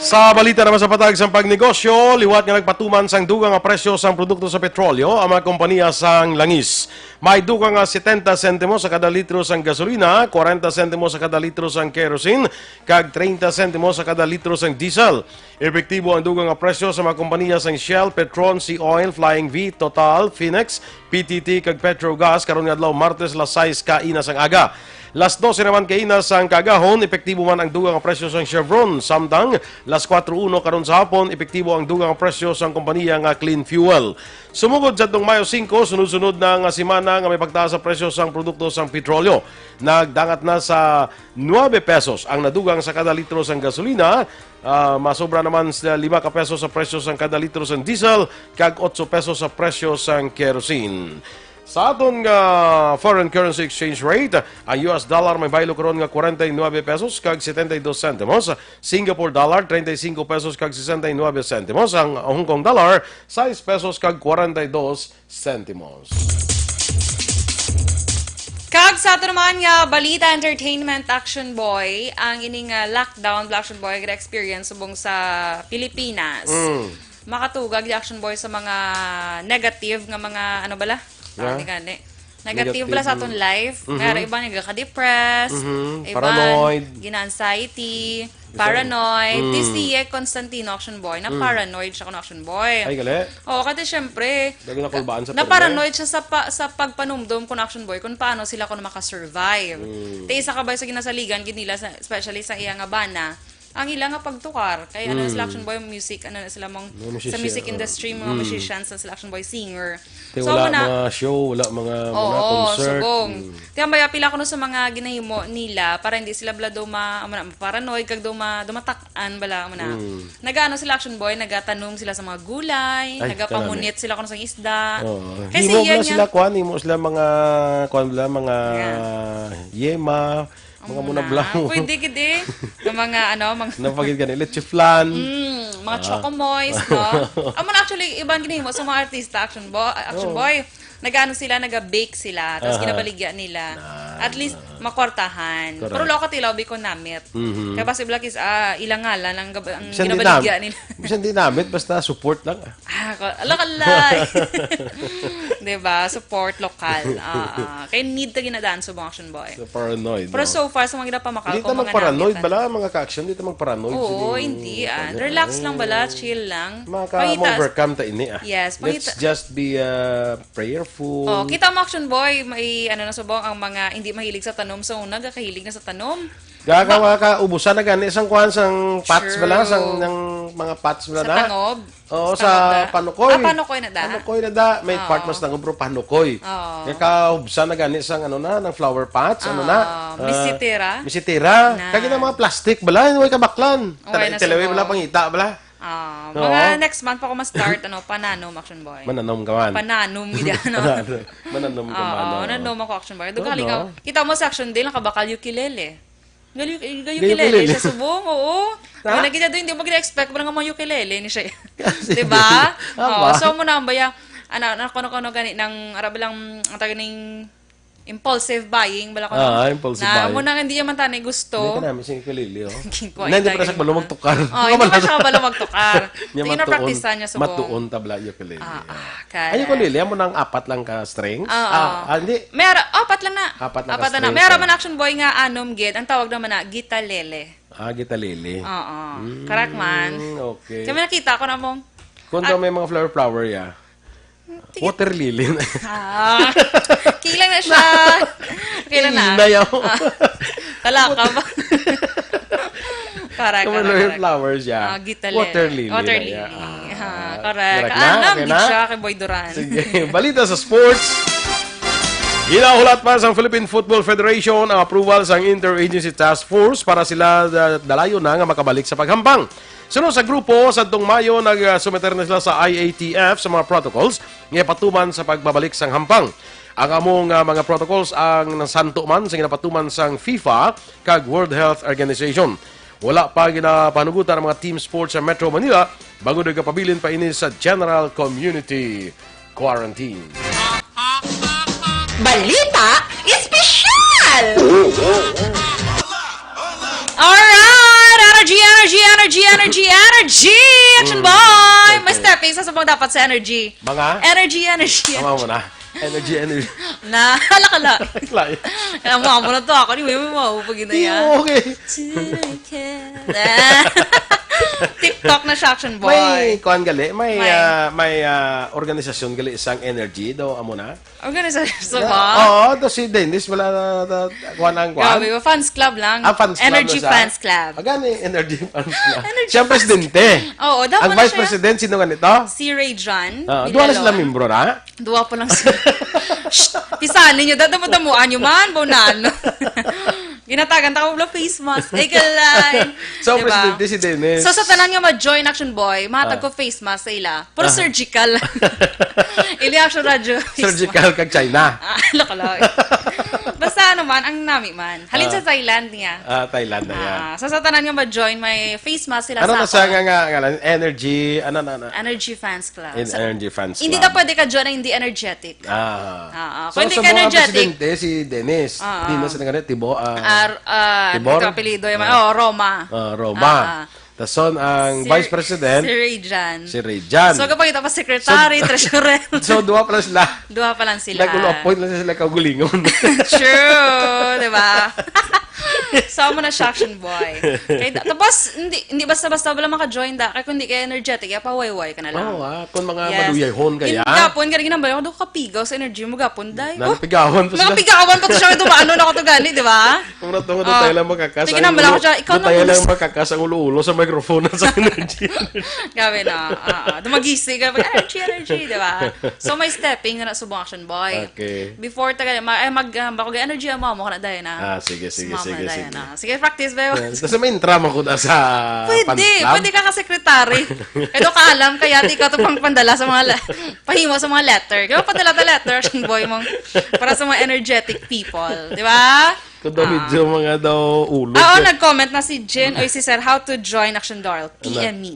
Sa balita naman sa patag sang pagnegosyo, liwat nga nagpatuman sang dugang nga presyo sang produkto sa petrolyo ang mga kompanya sang langis. May dugang nga setenta sentimos sa kada litro sang gasolina, kwarenta sentimos sa kada litro sang kerosene, kag treinta sentimos sa kada litro sang diesel. Epektibo ang dugang nga presyo sa mga kompanya sang Shell, Petron, Sea Oil, Flying V, Total, Finex, P T T, kag Petrogas karon nga adlaw, Martes, las sais kaina sang aga. Las dose naman kaina sang kaagahon, epektibo man ang dugang nga presyo sang Chevron, samtang las kuwatro uno karon sa hapon, epektibo ang dugang nga presyo sang kompanya nga Clean Fuel. Sumugod sa atong Mayo singko, sunod-sunod na nga semana nga may pagtaas sa presyo sang produkto sang petrolyo. Nagdangat na sa nuebe pesos ang nadugang sa kada litro sang gasolina, ah, masobra naman sa lima ka pesos sa presyo sang kada litro sang diesel, kag otso pesos sa presyo sang kerosene. Sa aton nga foreign currency exchange rate, ang U S dollar may baylo karon nga kwarenta y nuebe pesos kag setenta y dos sentimos, Singapore dollar, treinta y cinco pesos kag sesenta y nuebe sentimos, ang Hong Kong dollar, sais pesos kag kwarenta y dos sentimos. Kag sa ato naman nga balita, entertainment, Action Boy, ang ining, ah, lockdown, Action Boy, experience subong sa Pilipinas. Mm. Makatugag di Action Boy sa mga negative nga mga, ano bala? Tawag Yeah. ni gani. Negative Negative, bala sa aton mm. life. Mhm. May ara iba nagaka-depressed, Mhm. iban Paranoid. gina-anxiety, Isa- paranoid. Mm. Ti si Yek Constantino, Action Boy, na Mm. paranoid siya kuno, Action Boy. Ay, gali? Oo, kasi syempre, Dahil nakulbaan sa na paranoid siya sa pa-, sa pagpanumdom kuno, Action Boy, kung paano sila kuno makasurvive. Mm. Ti isa ka ba sa ginasaligan gid nila, sa, especially sa iya nga bana, ang ila nga pagtukar. Kay ano na sila, Mm. Action Boy, music, ano na sila, mga Mga sa music musician, industry, mga mm. musicians na sila, Action Boy, singer. Kay So, wala muna mga show, wala mga, mga Oo, concert. subong. Mm. Kaya may apila ko no sa mga ginahimo nila para hindi sila bala daw ma-, ma-, paranoid, kag daw ma-, daw matak-an bala, muna. Mm. Nagaano sila, Action Boy, nagatanom sila sa mga gulay, Ay, nagapamunit kanami. sila kuno sa isda. Oo. Kasi Himo yan na sila, nga kuan, himo sila mga, kuan bala, mga Yeah. yema, Ang mga muna muna. blanco. Pwede gid eh. Yung mga ano, mga Napagid ka ni leche flan. Mm, mga Ah. chocomoys, no? Amo na actually, ibang ginahimo sa mga artista, Action Boy, Action Oo. Boy. Nag-ano sila, nag-bake sila, tapos Aha. ginabaligya nila. Na, At least, na. makwartahan. Correct. Pero loko tilaw, biko namit. Mhm. Kaya possible is, ah, ilang ngalan ang, gab- ang Bisan di ginabaligya nam-, nila. bisan di namit, basta support lang. Ah, ko-, ala ka, lay. Diba? Support lokal. Ah, ah. Kaya need ta ginadaan sa mga Action Boy. So paranoid, Pero no? so far, sa mga ginapamakal Hindi ko, ta mga magparanoid, namit, bala, mga ka-action, hindi ta magparanoid. Oo, Sige, hindi, ah. ano, Relax lang, bala, eh. chill lang. Maka-overcome ta ini, ah. Yes, Let's pangita- just be, uh, prayerful. Oh, kita mo, Action Boy, may, ano na subong, ang mga hindi mahilig sa tanom, so nagakahilig na sa tanom. Gagawa ka, ubusan na gani sang kuan, sang pots bala, True. sang, ng mga pots bala Sa na. tangob? Oo, Sa sa tangob na. panukoy. Ah, panukoy na da. Panukoy na da. May Oo. part mas tangob, pero panukoy. Oo. Kaya kaubsan na gani sang, ano na, ng flower pots, ano na? Oo. Ah, Misitira? misitira. Na. Kaya na mga plastic bala, way kabaklan. Okay Tala-, na, tilaway subo. bala, pangita bala. Ah, Oo. mga next month pa ko ma-start, ano, pananom, Action Boy. Mananom ka man. Pananom, gid, ano. Mananom ka man, Oo, oo. nanom ako, Action Boy. Doon Oo, ka, halika, no? kita mo sa Action Day, nakabakal ukulele. Gali-, gali-, Gali-, ukulele ukulele. siya subong, oo. Ha? Wala gid doon, hindi mo gina-expect, wala nga mga ukulele ni siya. Kasi Diba? Ah, Oo, ba? so, mo na, ang baya, ano, ano, kuno-kuno gani, ng, arab lang, ang taga ning impulsive buying, bala ko, Ah, no? impulsive Na, buying. mo na, hindi naman tani gusto. Hindi ka namin sa ukulele, oh. Ginkuha Hindi pa na tayo. sa kabalo magtukar. Oh, hindi Wala pa siya sa kabalo magtukar. Niya Tingnan, matuon, praktisan niya subong. matuon tabla ukulele. Ah, ah, Ay, correct. ukulele, amo nang apat lang ka strings? Oo. Ah, ah, hindi. Meron, apat lang na. Apat lang Apat ka lang na. strings, Meron ah. man, Action Boy, nga anom gid. Ang tawag naman na gitalele. Ah, gitalele. Oo. Mm, Correct man. okay. Kami nakita ko na mong Kung Ah. daw may mga flower-flower, ya. Sige. Water lily. Ah. Kailan na siya? Kailan na? Hinay ako. Ah. Wala ka ba? Correct, Kung correct, may correct. flowers, ya. Ah, gitalele. Water lily Water na, ya. lily. Ah, Ah, correct. correct Ah, na? alam, Okay di na? siya kay Boy Duran. Sige. Balita sa sports. Ginahulat pa sa Philippine Football Federation ang approval sa Interagency Task Force para sila da-, dalayon na nga makabalik sa paghampang. Suno sa grupo, sa tong Mayo, nag-sumiter na sila sa I A T F sa mga protocols nga ipatuman sa pagbabalik sang hampang. Ang among, ah, mga protocols ang nasanto man sa ginapatuman sang FIFA kag World Health Organization. Wala pa ginapanugutan ang mga team sports sa Metro Manila bangod nagapabilin pa ini sa general community quarantine. Balita Espesyal! Alright! Energy, energy, energy, energy, energy! Action Mm, boy! May okay. stepping sa subong dapat sa energy. Mga? Energy, energy, Tama energy. mo na. Energy, energy. Na, hala ka la. Lain. Kaya mo, amo na to ako. Di mo, mo, mo, pag Di yan. mo, okay. TikTok na siya, Action boy. May kuan gali, may, May. ah, may, ah, organisasyon gali isang energy daw, amo na. Organisasyon sa Na, ba? oo, to si Dennis, wala na, na, kuan ang kuan. Grabe, fans club lang. Ah, fans club Energy na siya? fans club. Ah, gani, Energy fans club. Energy Siya ang fans presidente. club. Oo, dapat Ang na vice siya. president, sino nga nito? Si Ray John Ah, duha na Villalon. sila membro na? Duha pa lang sila. Shh! Pisahan ninyo, dadamo-damuan nyo man, bunan. Ginatagan ta ko wala face mask. Ay, kalay. So, Diba? presidente si Dennis. So, sa tanan nga ma-join Action Boy, mahatag Ah. ko face mask sa ila. Pero Ah. surgical. Ili Action Radio face Surgical mask. kag China. Ah, lokalay. Basta ano man, ang nami man. Halin Ah. sa Thailand niya. Ah, Thailand na yan. Ah, so, sa tanan nga ma-join, may face mask sila Ano sa na sa akon. nga, nga, nga, energy, ano na, na? Energy fans club. In Sa energy fans Hindi club. na pwede ka join na hindi energetic. Ah. Ah, ah. So, Kung hindi sa ka mga energetic. presidente, si Dennis. Ah, ah. Dennis na ganit, Tibo, ah, Ar-, ah, Tibor? Ito apelyido yung, Ah. oh, Roma. Ah, Roma. Ah, ah. Tas son, ang Si, vice president, si Ray Jan. si Ray Jan. So, kapag ito pa, secretary, So, treasurer. so, duha pa lang sila. Duha pa lang sila. Nag-ulo appoint lang sila kaugalingon. True, di ba? So, amo na siya, Action Boy. Kay, da- tapos, hindi, hindi basta-basta wala maka-join da. Kay kung di kay energetic, ya, pawayway ka na lang. Oo, ah. Kung mga Yes. maluyayhon ka Gin-, yan. gapon ka, ginambal ako, "Do kapigaw sa energy mo, gapon, day." Oh, Napigawan pa mga sila. pigawan pa to siya, ito, maano na ako to gani, di ba? Kung natungo, Ah. tayo lang makakas Sige ang na, bala ko ulo. siya, ikaw na Tayo muna lang sa makakas ang ulo-ulo sa microphone sa energy. Grabe na. Ah, ah. Dumagisi ka, pag, "Energy, energy," di ba? So, may stepping na subong, Action Boy. Okay. Before taga, ma-, ay, mag, ah, bako energy ang mama ko na dahil na. Ah, sige, sige, Mama sige, na dahil sige. na. Sige, practice, bayo. Yan. Tapos may intro mo ko na sa Pwede, pan-, pwede ka ka secretary. Kaya ka alam, kaya di ka to pang pandala sa mga le-, pahimo sa mga letter. Kaya padala ta letter, Action Boy, mong, para sa mga energetic people. Di ba? Kung daw Ah. medyo mga daw ulo Ah, oh, ka. nag-comment na si Jen, oy, si Sir, "How to join Action Doral?" Ano? P M me.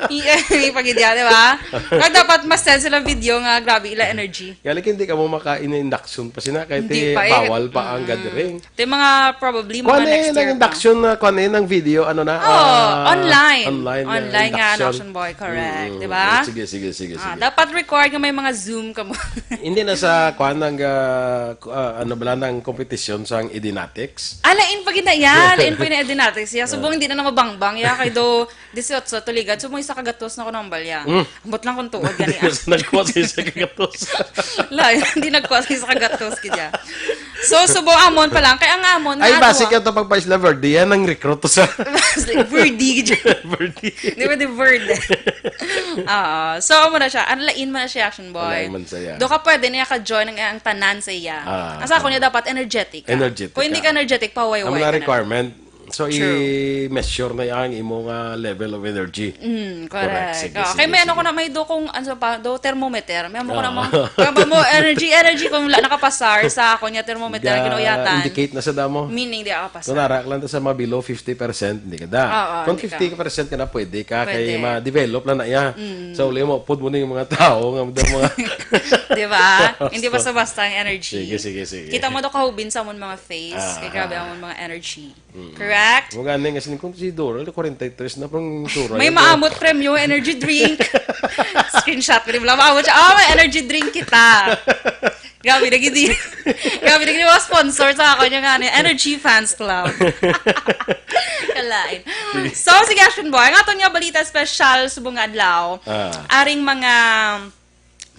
P M me, pag hindi, di ba? Kaya dapat mas send sila video nga, grabe, ila energy. Kaya like, hindi ka mo maka-in-induction pa sina, kahit Hindi eh, pa eh. bawal pa ang Mm. gathering. Ito yung mga probably Kuha mga na next yun ang year pa. induction na, kuha na yun ang video, ano na, Oh, ah, online. online na Online nga, induction. Action Boy, correct, Mm, di ba? sige, sige, sige, Ah, sige. dapat required nga may mga Zoom ka mo. Hindi na sa, kuha ng, ah, ku-, ah, ano bala, ng competition sa Edinatics? Ah, lain pa gina, ya, lain pa gina Edinatics. Ya, subong Ah. hindi na na mabangbang, ya, kay do, disiotso, tuligan. So, mo isa ka gatos na ko nang balya. Mm. Ambot lang kung tuod gani, Hindi ah. na nagkuha sa isa ka gatos. Lain, hindi nagkuha sa isa ka gatos, kaya. So, subo amon pa lang. Kaya ang amon, Ay, nga, basic ano, ito pag pa Isla Verde, yan ang recruit to sa Verde, gid. Verde. Di ba, di Verde? Oo. So, amo na siya. Ang lain man na siya, Action Boy. Lain man siya. Do ka pwede niya ka-join ang, ang tanan sa iya. Ah, Ang sa ako ah. niya dapat energetic ka. Energetic Kung hindi ka. ka energetic, pawayway Ang mga ka na. requirement, So, True. i-measure na ang imo nga level of energy. Mm, Correct. correct. Sige, Oh, sige, kay may ano sige. ko na, may do kung, ano pa, do thermometer. May amo ko na Ah. mo, kaya ba mo, energy, energy, kung wala nakapasar sa ako niya thermometer, Ga-, ginuyatan. indicate na sa damo. Meaning, di ako pasar. Kung narak lang to sa mga below fifty percent, hindi ka da. Oo, Kung hindi ka. fifty percent ka na, pwede ka, kay Pwede. ma-develop lang na iya. Mm. Sa uli mo, pud mo na yung mga tao, nga mga Di ba? Hindi basta-basta ang energy. Sige, sige, sige. Kita mo do kahubin sa amon mga face. Ah, Kay grabe ah. amon mga energy. Mm. Correct? Mo gani nga sining kung si Doral, forty-three na pang sura May na to. maamot premyo, energy drink. Screenshot ko, di ba? Maamot siya, "Oh, may energy drink kita." Grabe na gid. Grabe na gid, mga sponsor sa ako niya nga ni Energy Fans Club. Kalain. So, sige, Action Boy, ang aton nga balita special subong nga adlaw. Ah. Aring mga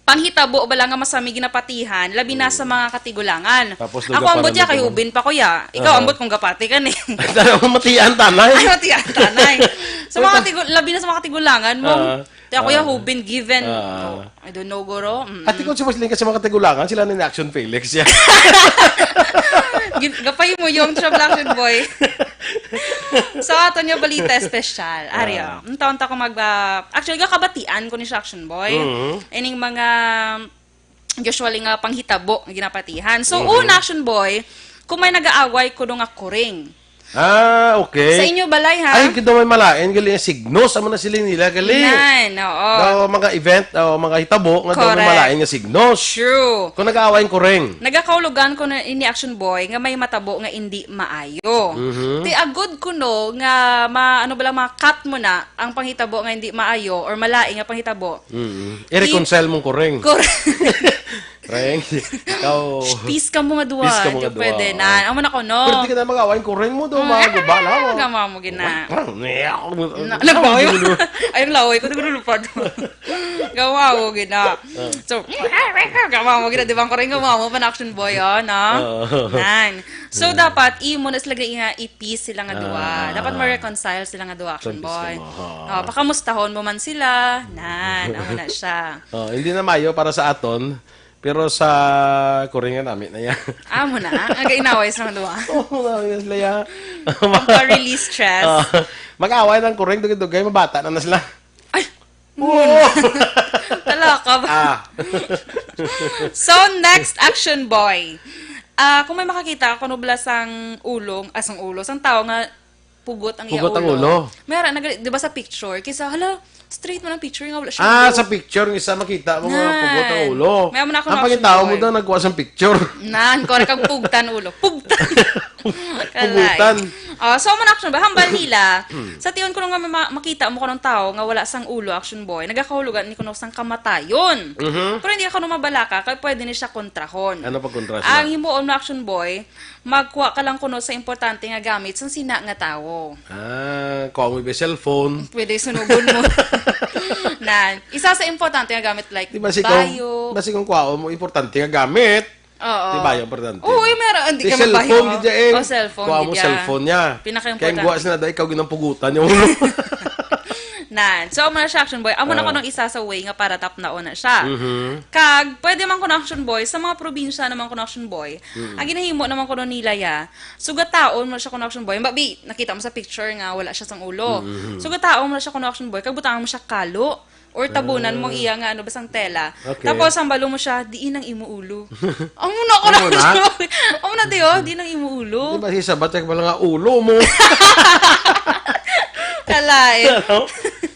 panghitabo bala nga masami ginapatihan, labi na sa Mm. mga katigulangan. Tapos Ako, nagaparan ambot ya, na kay naman. hubin pa ko ya. Ikaw, Aha. ambot kung gapati ka ni. Tanaw, matian tanay. Ay, matian tanay. Sa mga Uy, tigu-, labi na sa mga katigulangan mo. Ah. Ti ako ya, Ah. hubin, given. Ah. Oh, I don't know, guro. Mm. Ati kung si Marceline ka sa mga katigulangan, sila na ni Action Felix ya. Gin-, gapay mo yung Trouble Action Boy. So, ato niya balita espesyal. Aryo, Ah. ang taon ta ko mag, ah, actually, kakabatian ko ni siya, Action Boy. Mhm. Ining mga, usually nga panghitabo nga ginapatihan. So, Mhm. una, Action Boy, kung may nag-aaway kuno nga kuring. Ah, okay. Sa inyo balay, ha? Ay, kito may malain, gali nga signos, amo na sila nila, gali. Nan, oo. Daw mga event, o mga hitabo, nga daw may Correct. malain nga signos. True. Kung nag-aaway ang kuring. Nagakaulogan ko na ini Action Boy nga may matabo nga indi maayo. Mhm. Ti agod kuno nga ma-, ano bala, ma-cut mo na ang panghitabo nga hindi maayo or malain nga panghitabo. Mhm. I-reconcile mong kuring. Kor- Reng, ikaw. Peace ka mo nga duwa. Peace ka mo nga Di duwa, pwede oo. na. Amo na ko, no? Pero di ka na mag-away, kuring mo, do, Ah, mga guba, ah, lawa. gama mo gina. Na, nagbawi. Ay, ang laway ko, naglulupad. Gama mo gina. Ah. So, gama mo gina, di ba? Ang kuring gama mo, pan Action Boy, oh, no? Oo. Nan. So, Mm. dapat, imo na sila nga i-peace sila nga duwa. Ah. Dapat ma-reconcile sila nga duwa, Action Confess Boy. ka mo, ha. Oh, pakamustahon mo man sila. Nan, amo na siya. Oh, hindi na mayo para sa aton, pero sa kuring nami na yan. Amo na, ang gainaway sa mga duwa. Oo, nami na sila yan. Pagpa-release stress. Oh, mag-away ng kuring, dugay-dugay, mabata na na sila. Ay! Oo. Talaka ba? Ah. So, next, Action Boy. Ah, kung may makakita, kuno bala sang ulong, ah, sang ulo, sang tao nga pugot ang iya Pugot ang ulo. ulo. May ara, nag-, di ba sa picture? Kisa, hala, straight man ang picture nga wala siya Ah, ulo. sa picture, isa makita mo nga Nan. pugot ang ulo. May amo na ako Ang na pangitaon mo Action Boy. daw, nagkuha sang picture. Nan, correct, ang pugtan ulo. Pugtan. Kalay. Pugutan. Ah, so, amo na, Action Boy, hambal nila. Sa tion kuno nga ma-, makita mo kuno ang tawo nga wala sang ulo, Action Boy, nagakahulugan ni kuno sang kamatayon. Mhm. Pero hindi ka kuno mabalaka, kay pwede ni siya kontrahon. Ano pag kontra siya? Ang himuon mo, Action Boy, magkuha ka lang kuno sa importante nga gamit sang sina nga tawo. Ah, kuha mo ba cellphone? Pwede sunugon mo. Na, isa sa importante nga gamit, like, Di ba si bayo. Kung, ba si kung kuha mo importante nga gamit? Oo. Di ba, yung importante? Oo, yung meron, hindi Di ka cellphone, mabayo. Gid siya, eh. O, cellphone, Kuha mo gid siya. Cellphone niya. Pinaka-importante. Kaya guwa sila, dahil ikaw ginampugutan yung ulo. Nan. So, amo na siya, Action Boy. Amo na Ah. ko nung isa sa way nga para tapnaon na siya. Mhm. Kag, pwede man ko na, Action Boy, sa mga probinsya naman ko na, Action Boy, Mm. ang ginahimo naman ko nila ya, sugataon mo siya ko na, Action Boy. Babi, nakita mo sa picture nga wala siya sang ulo. Mhm. Sugataon mo na siya ko na, Action Boy, kag butangan mo siya kalo. Or tabunan mo Ah. iya nga, ano, basang tela. Okay. Tapos, hambalo mo siya, "Diin ang imo ulo." Amo na ko Amo na. na. Amo na, di, oh, "Diin ang imo ulo." Di ba, si Sabat, yung pala nga ulo mo. Kalain. Ano?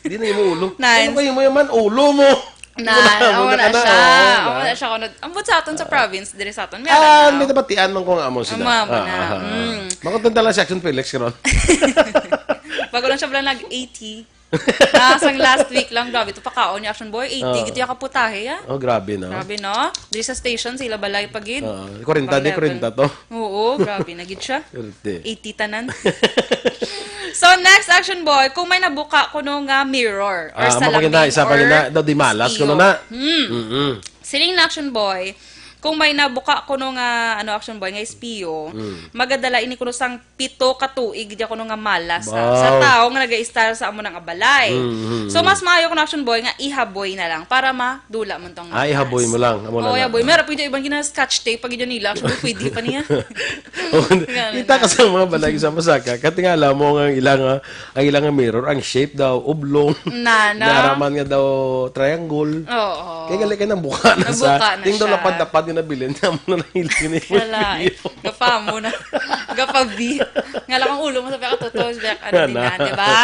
Di na imo ulo. Nice. Ano ba yung mo yaman? Ulo mo. Na, Wala, amo wala na ka na, siya. oh, Amo na. na siya. Kuno, ambot sa aton sa province, dire sa aton. Meron Ah, na. may nabatian man ko nga amo sila. Amo, amo Ah, na. ah, ah. Mm. Makontenta lang si Action Felix, karon. Bago lang siya pala nag-eighty. Ah, sang last week lang, grabe to, pakaon ni Action Boy. Eighty Oo. gid yung kaputahe, ya. Oh, grabe, no? Grabe, no? Diri sa station, sila balay pa gid. Oo, kwarenta, di, Pang-level. kwarenta to. Oo, grabe na gid siya. Swerte. Eighty tanan. So, next, Action Boy, kung may nabuka kuno nga mirror or Ah, amo pa gid na, salamin isa pa gid na, or daw di malas, speedo. kuno na. Hmm. Mm-mm. Siling na, Action Boy, kung may nabuka kuno nga, ano, Action Boy, nga espiyo, Mm. magadala ini kuno sang pito ka tuig, di kuno nga malas sa, sa Wow. tao nga nag-i-style sa amo nang abalay. Mm, mm, So, mm. mas maayo kuno, Action Boy, nga ihaboy na lang para madula man tong Ah, ihaboy malas. mo lang. Amo Oo, lang na. ihaboy. Meron pa yung iban gina-scotch tape, pag yun nila, Action Boy, pwede pa niya. Oh, Ganun kita na. ka sa mga balay sa Masaka, katingala mo nga ang ilang, ah, ang ilang mirror, ang shape daw, oblong. Na, na. Naraman nga daw, triangle. Oo. Kaya gali kay nabuka na sa, Nabuka na ting daw siya. lapad-lapad nga nabilin, na mo na lang ilin eh. Kalain. Gapa mo na. Gapa V. Nga lang ang ulo mo sa pagkatuto, sa pagka-, ano Nga din na. na, di ba?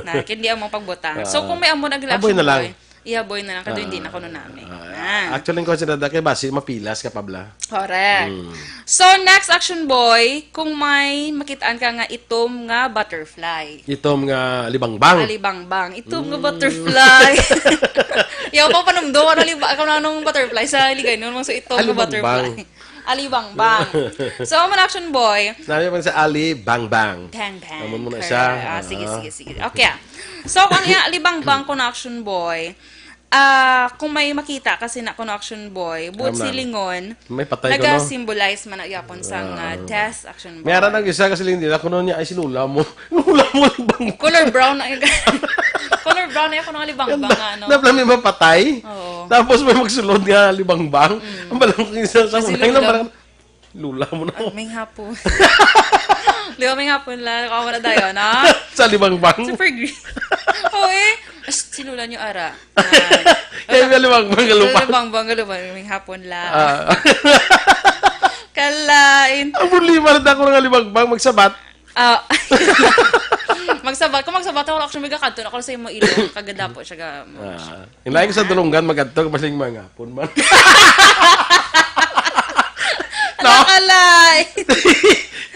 Na, hindi ang mga pagbutang. So, Ah. kung may amo nag-, Aboy na Action lang. Boy, ihaboy na lang, kado hindi Ah. na kuno nami. Ah. Ah. Actually, ko sila dati, basi mapilas ka, Pabla. Correct. Mm. So, next, Action Boy, kung may makitaan ka nga itom nga butterfly. Itom nga alibangbang. Alibangbang. Itom nga Mm. butterfly. Yaw pa panumdo, ano, liba-, kung anong butterfly sa Ligay, nun, so itom nga Alibangbang. butterfly. Alibangbang. So, amo na, Action Boy. Sabi pa sa Alibangbang. Bang, bang. Amo mo na Correct. siya. Ah, sige, Ah. sige, sige. Okay, ah. So, ang iya, Alibangbang ko na, Action Boy, ah, kung may makita kasi na kuno, Action Boy, buot Tama. silingon, May patay ko, no? naga-symbolize man na yapon sang, ah, Ah. death, Action Boy. May ara nang isa kasi hindi na kuno niya, "Ay, si Lola mo." Lola mo, alibangbang. Color brown na yung, color brown na yung kuno alibangbang, Ganda. ano. Napla may mapatay. Oo. Tapos may magsulod nga alibangbang. Mm. Ang balang ko isa sa Kasi mga Lola. ilang balang, "Lola mo na." Ay, may hapon. Di ba, may hapon lang. Nakawala tayo, no? Sa alibangbang. Super green. Oo, eh. As, si Lola niyo, ara. Kaya may alibangbang, galupa. Alibangbang, galupa. May hapon lang. Ah. Kalain. Ang problema rin ako ng alibangbang, magsabat. Ah. Magsabat. Kung magsabat ako, actually, may gakanto na ako sa imo ilong. Kagadapo siya ga-, Ah. Ilain ko sa dulunggan, magadto, maling mga hapon man. No? Nakalay.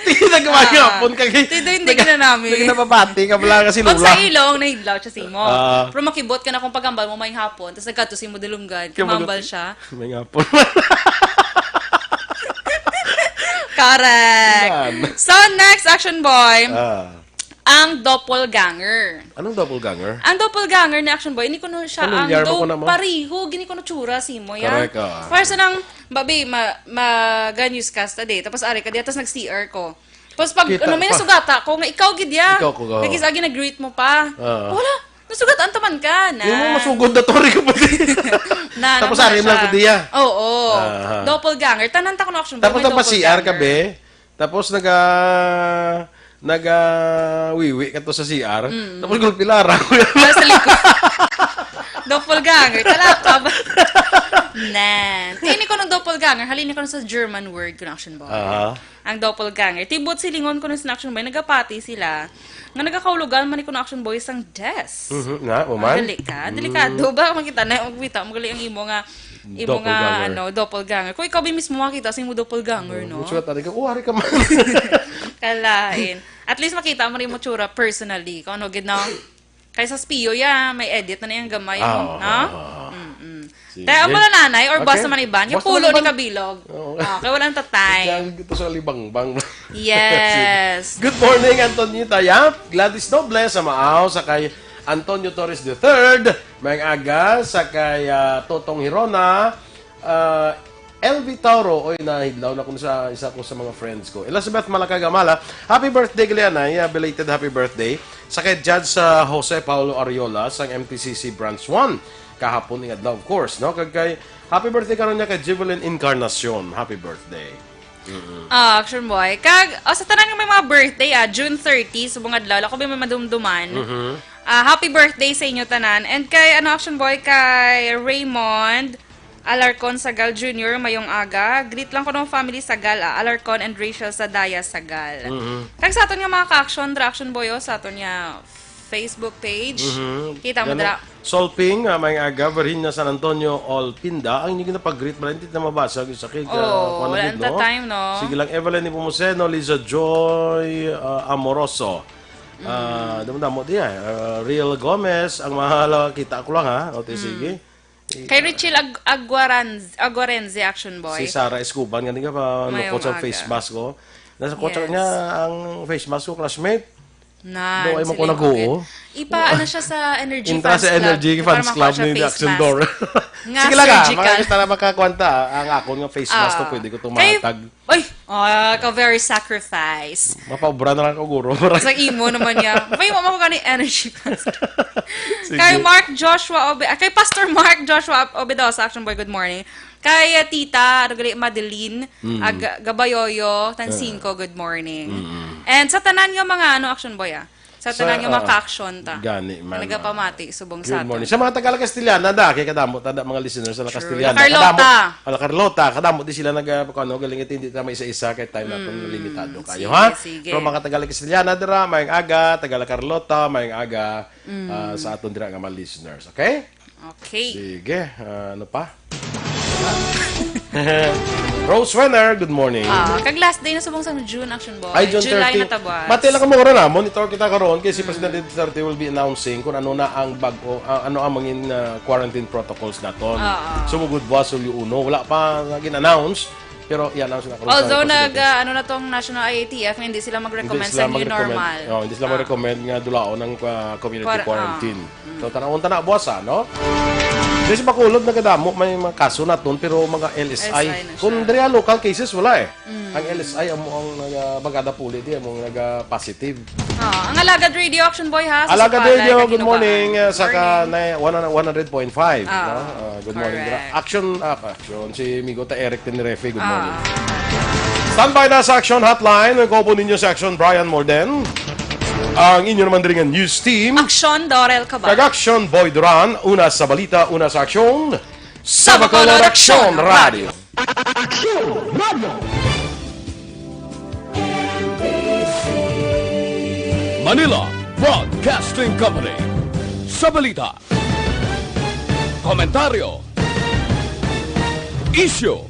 Hindi na gumagapon ka, Ah. kay Tido, hindi nag-, na namin. nag-, napapati ka pala kasi Pag sa Lola. ilong, nahidlaw siya sa imo. Ah. Pero makibot ka na kung paghambal mo, may hapon, tapos nagkadto sa imo dulunggan, Kaya kumambal mag-, siya. may hapon. Correct. Yan. So, next, Action Boy. Ah. Ang doppelganger. Anong doppelganger? Ang doppelganger ni Action Boy, hindi ko no siya Familiar ang mo do ko na mo? pariho, gini ko no tsura si mo, ya. Correct, ah. Para sa nang, babi, ma-, maga-newscast ta di. Tapos ari ka di, tapos nag-C R ko. Tapos pag, Kita ano, may pa. nasugata ko, nga ikaw gid, ya. Ikaw ko, oo. Nagkisagi, nag-greet mo pa. Oo. Wala, nasugatan taman ka, na. Yung mo masugod na tori ko pa di. Na, Tapos na ari mo lang siya. ko di, ya. Oo. Aha. Doppelganger. Tanan ta ko no Action Boy, Tapos may nagpa-C R ka, doppelganger. be? Tapos naga-, naga-wiwi ka to sa C R. Mm. Tapos gulpi lara ko yan. Nasa likod. Doppelganger. Talakab. Nan. Kini kuno doppelganger, halin ni kuno sa German word kuno, Action Boy. Aha. Ang doppelganger. Tibot silingon kuno sa Action Boy, nagapati sila nga nagakahulugan man ni kuno, Action Boy, sang death. Mhm, nga, Ang uman. Dali ka. Delikado ba? Makita na, magkita, magali ang imo nga, imo nga, Doppelganger. ano, doppelganger. Kung ikaw ba mismo makita sa imo doppelganger, no? Musulat na rin ka, "Oh, hari ka man." Kalain. At least makita mo rin mo tsura personally. Kung ano, gid, no? Kaysa sa piyo, ya, may edit na niyang gamay, Ah, no? ah, ah, ah. Mm-mm. Sige. Kaya amo na, nanay, or boss Okay. naman iban, yung Boss pulo naman ni iban. Kabilog. Oo. Ah, kaya walang tatay. Kaya ito sa libangbang. Yes. Sige. Good morning, Antonita Yap. Gladys Doble sa Maaw, sa kay Antonio Torres the third. May aga sa kay, ah, Totong Hirona. Ah, L V Tauro, oy, nahidlaw na ko sa isa ko sa mga friends ko. Elizabeth Malacagamala, happy birthday gali anay, ah, belated happy birthday. Sa kay Judge, ah, Jose Paulo Ariola sang M T C C Branch one. Kahapon ning adlaw, of course, no? Kag kay happy birthday karon niya kay Jevelyn Encarnacion. Happy birthday. Mm-mm. Ah, Action Boy. Kag, oh, sa tanan nga may mga birthday, ah, June thirty, subong adlaw, ako may madumduman. Mhm. Ah, happy birthday sa inyo tanan. And kay, ano, Action Boy, kay Raymond Alarcon Sagal Junior, mayong aga. Greet lang ko ng family Sagal, ah, Alarcon and Rachel Sadaya Sagal. Mhm. Kag sa aton nga mga ka-action, dra, Action Boy, oh, sa aton nga Facebook page. Mhm. Kita mo, Gani, dra. Solping, ah, may aga, Virginia San Antonio, Olpinda. Ang hindi na pag-greet, wala, hindi na mabasa. Sa kay, ah, Oh, kuwan na wala gid, na no? Time, no? Sige lang, Evelyn Nepomuceno, Liza Joy, ah, Amoroso. Ah, Mm. damo-damo diya, ah, Real Gomez, ang mahala, kita ko lang, ha? O, ti, Mm. sige. I-, Kay Richie Ag-, Aguaranz-, Aguarenze, Action Boy. Si Sarah Escoban, nga di nga pa Mayong nukot sa aga. Face mask ko. Nasa kotse Yes. niya ang face mask ko, classmate. Nan, Daw ay mo sila ko yung nag-uo. Ipa, ano siya sa Energy Intra Fans sa Club. Energy Ipa Fans naman Club siya ni face Action mask. Door. Nga Sige lang, ah. surgical. Mga tara makakwanta, ah. Ang akon nga face mask to, Ah. pwede ko Kay tumatag. Ay, ah, ka very sacrifice. Mapaubra na lang ko, guro. Sa imo naman niya. May mo ko gani energy pastor. Sige. Kay Mark Joshua Obe-, ah, kay Pastor Mark Joshua Obedosa, Action Boy, good morning. Kay, ah, Tita, ano gali, Madeline, Mm. ah, Ga-, Gabayoyo, Tansinco, Ah. good morning. Mm-mm. And sa tanan nga mga, ano, Action Boy, ah, Sa Sa, tanan nga ah, mga ka-action ta. Gani man, Nagapamati, ah. Subong Good sa aton. morning. Sa mga taga La Castellana, da, kay kadamo ta, da, mga listeners sa La True. Castellana. La Carlota. Kadamo, ah, La Carlota, kadamo di sila nag, ah, kung ano, galing ito, hindi ta may isa-isa, kay time natin Mm, limitado kayo, sige, ha? sige. Pero mga taga La Castellana, dira, mayang aga, taga La Carlota, mayang aga, Mm. ah, sa aton dira nga mga listeners, okay? Okay. Sige, ah, ano pa? Rose Wenner, good morning. Ah, kag last day na subong sa June, Action Boy. Ay, June July thirty. Na ta buwas. Mati lang ka mo karon, ah. Monitor kita karon kay si Mm. Presidente Duterte will be announcing kung ano na ang bag-o, ah, ano ang mangin, ah, quarantine protocols naton. Ah, ah. Sumugod buwas, Hulyo uno. Wala pa nga gin-announce, pero i-announce na karon sa Although nag, Presidente. ah, ano na tong National I A T F, hindi sila mag-recommend Hindi sila sa new mag-recommend. normal. Oh, hindi sila Ah. mag-recommend nga dulaon ang, ah, community Quar-, ah. quarantine. Mm. So, tanawon ta na buwas, ah, no? Di sa Bacolod, nagadamo, may mga kaso naton, pero mga L S I. L S I na siya. Kung diri, ah, local cases, wala, eh. Mm. Ang L S I, amo ang naga-, bagada puli, di, amo ang naga-positive. Ah, ang Alagad Radio, Action Boy, ha? Sa Alagad Supalay, Radio, good Kakinugaan. morning, ah, sa ka-, Morning. na-, one, one hundred point five, Ah, no? Ah, good morning, correct. Dra-, Action, ah, Action, si Migo ta Eric Tenerife, good Ah. morning. Standby na sa Action Hotline, ang kaupo ninyo sa Action, Brian Morden. Ang inyo naman diri nga news team. Action, Dorel Cabal. Kag Action, Boy Duran. Una sa balita, una sa aksyon. Sa Bacolod, Action Radio. Action Radio. Manila Broadcasting Company. Sa balita, komentaryo, isyu,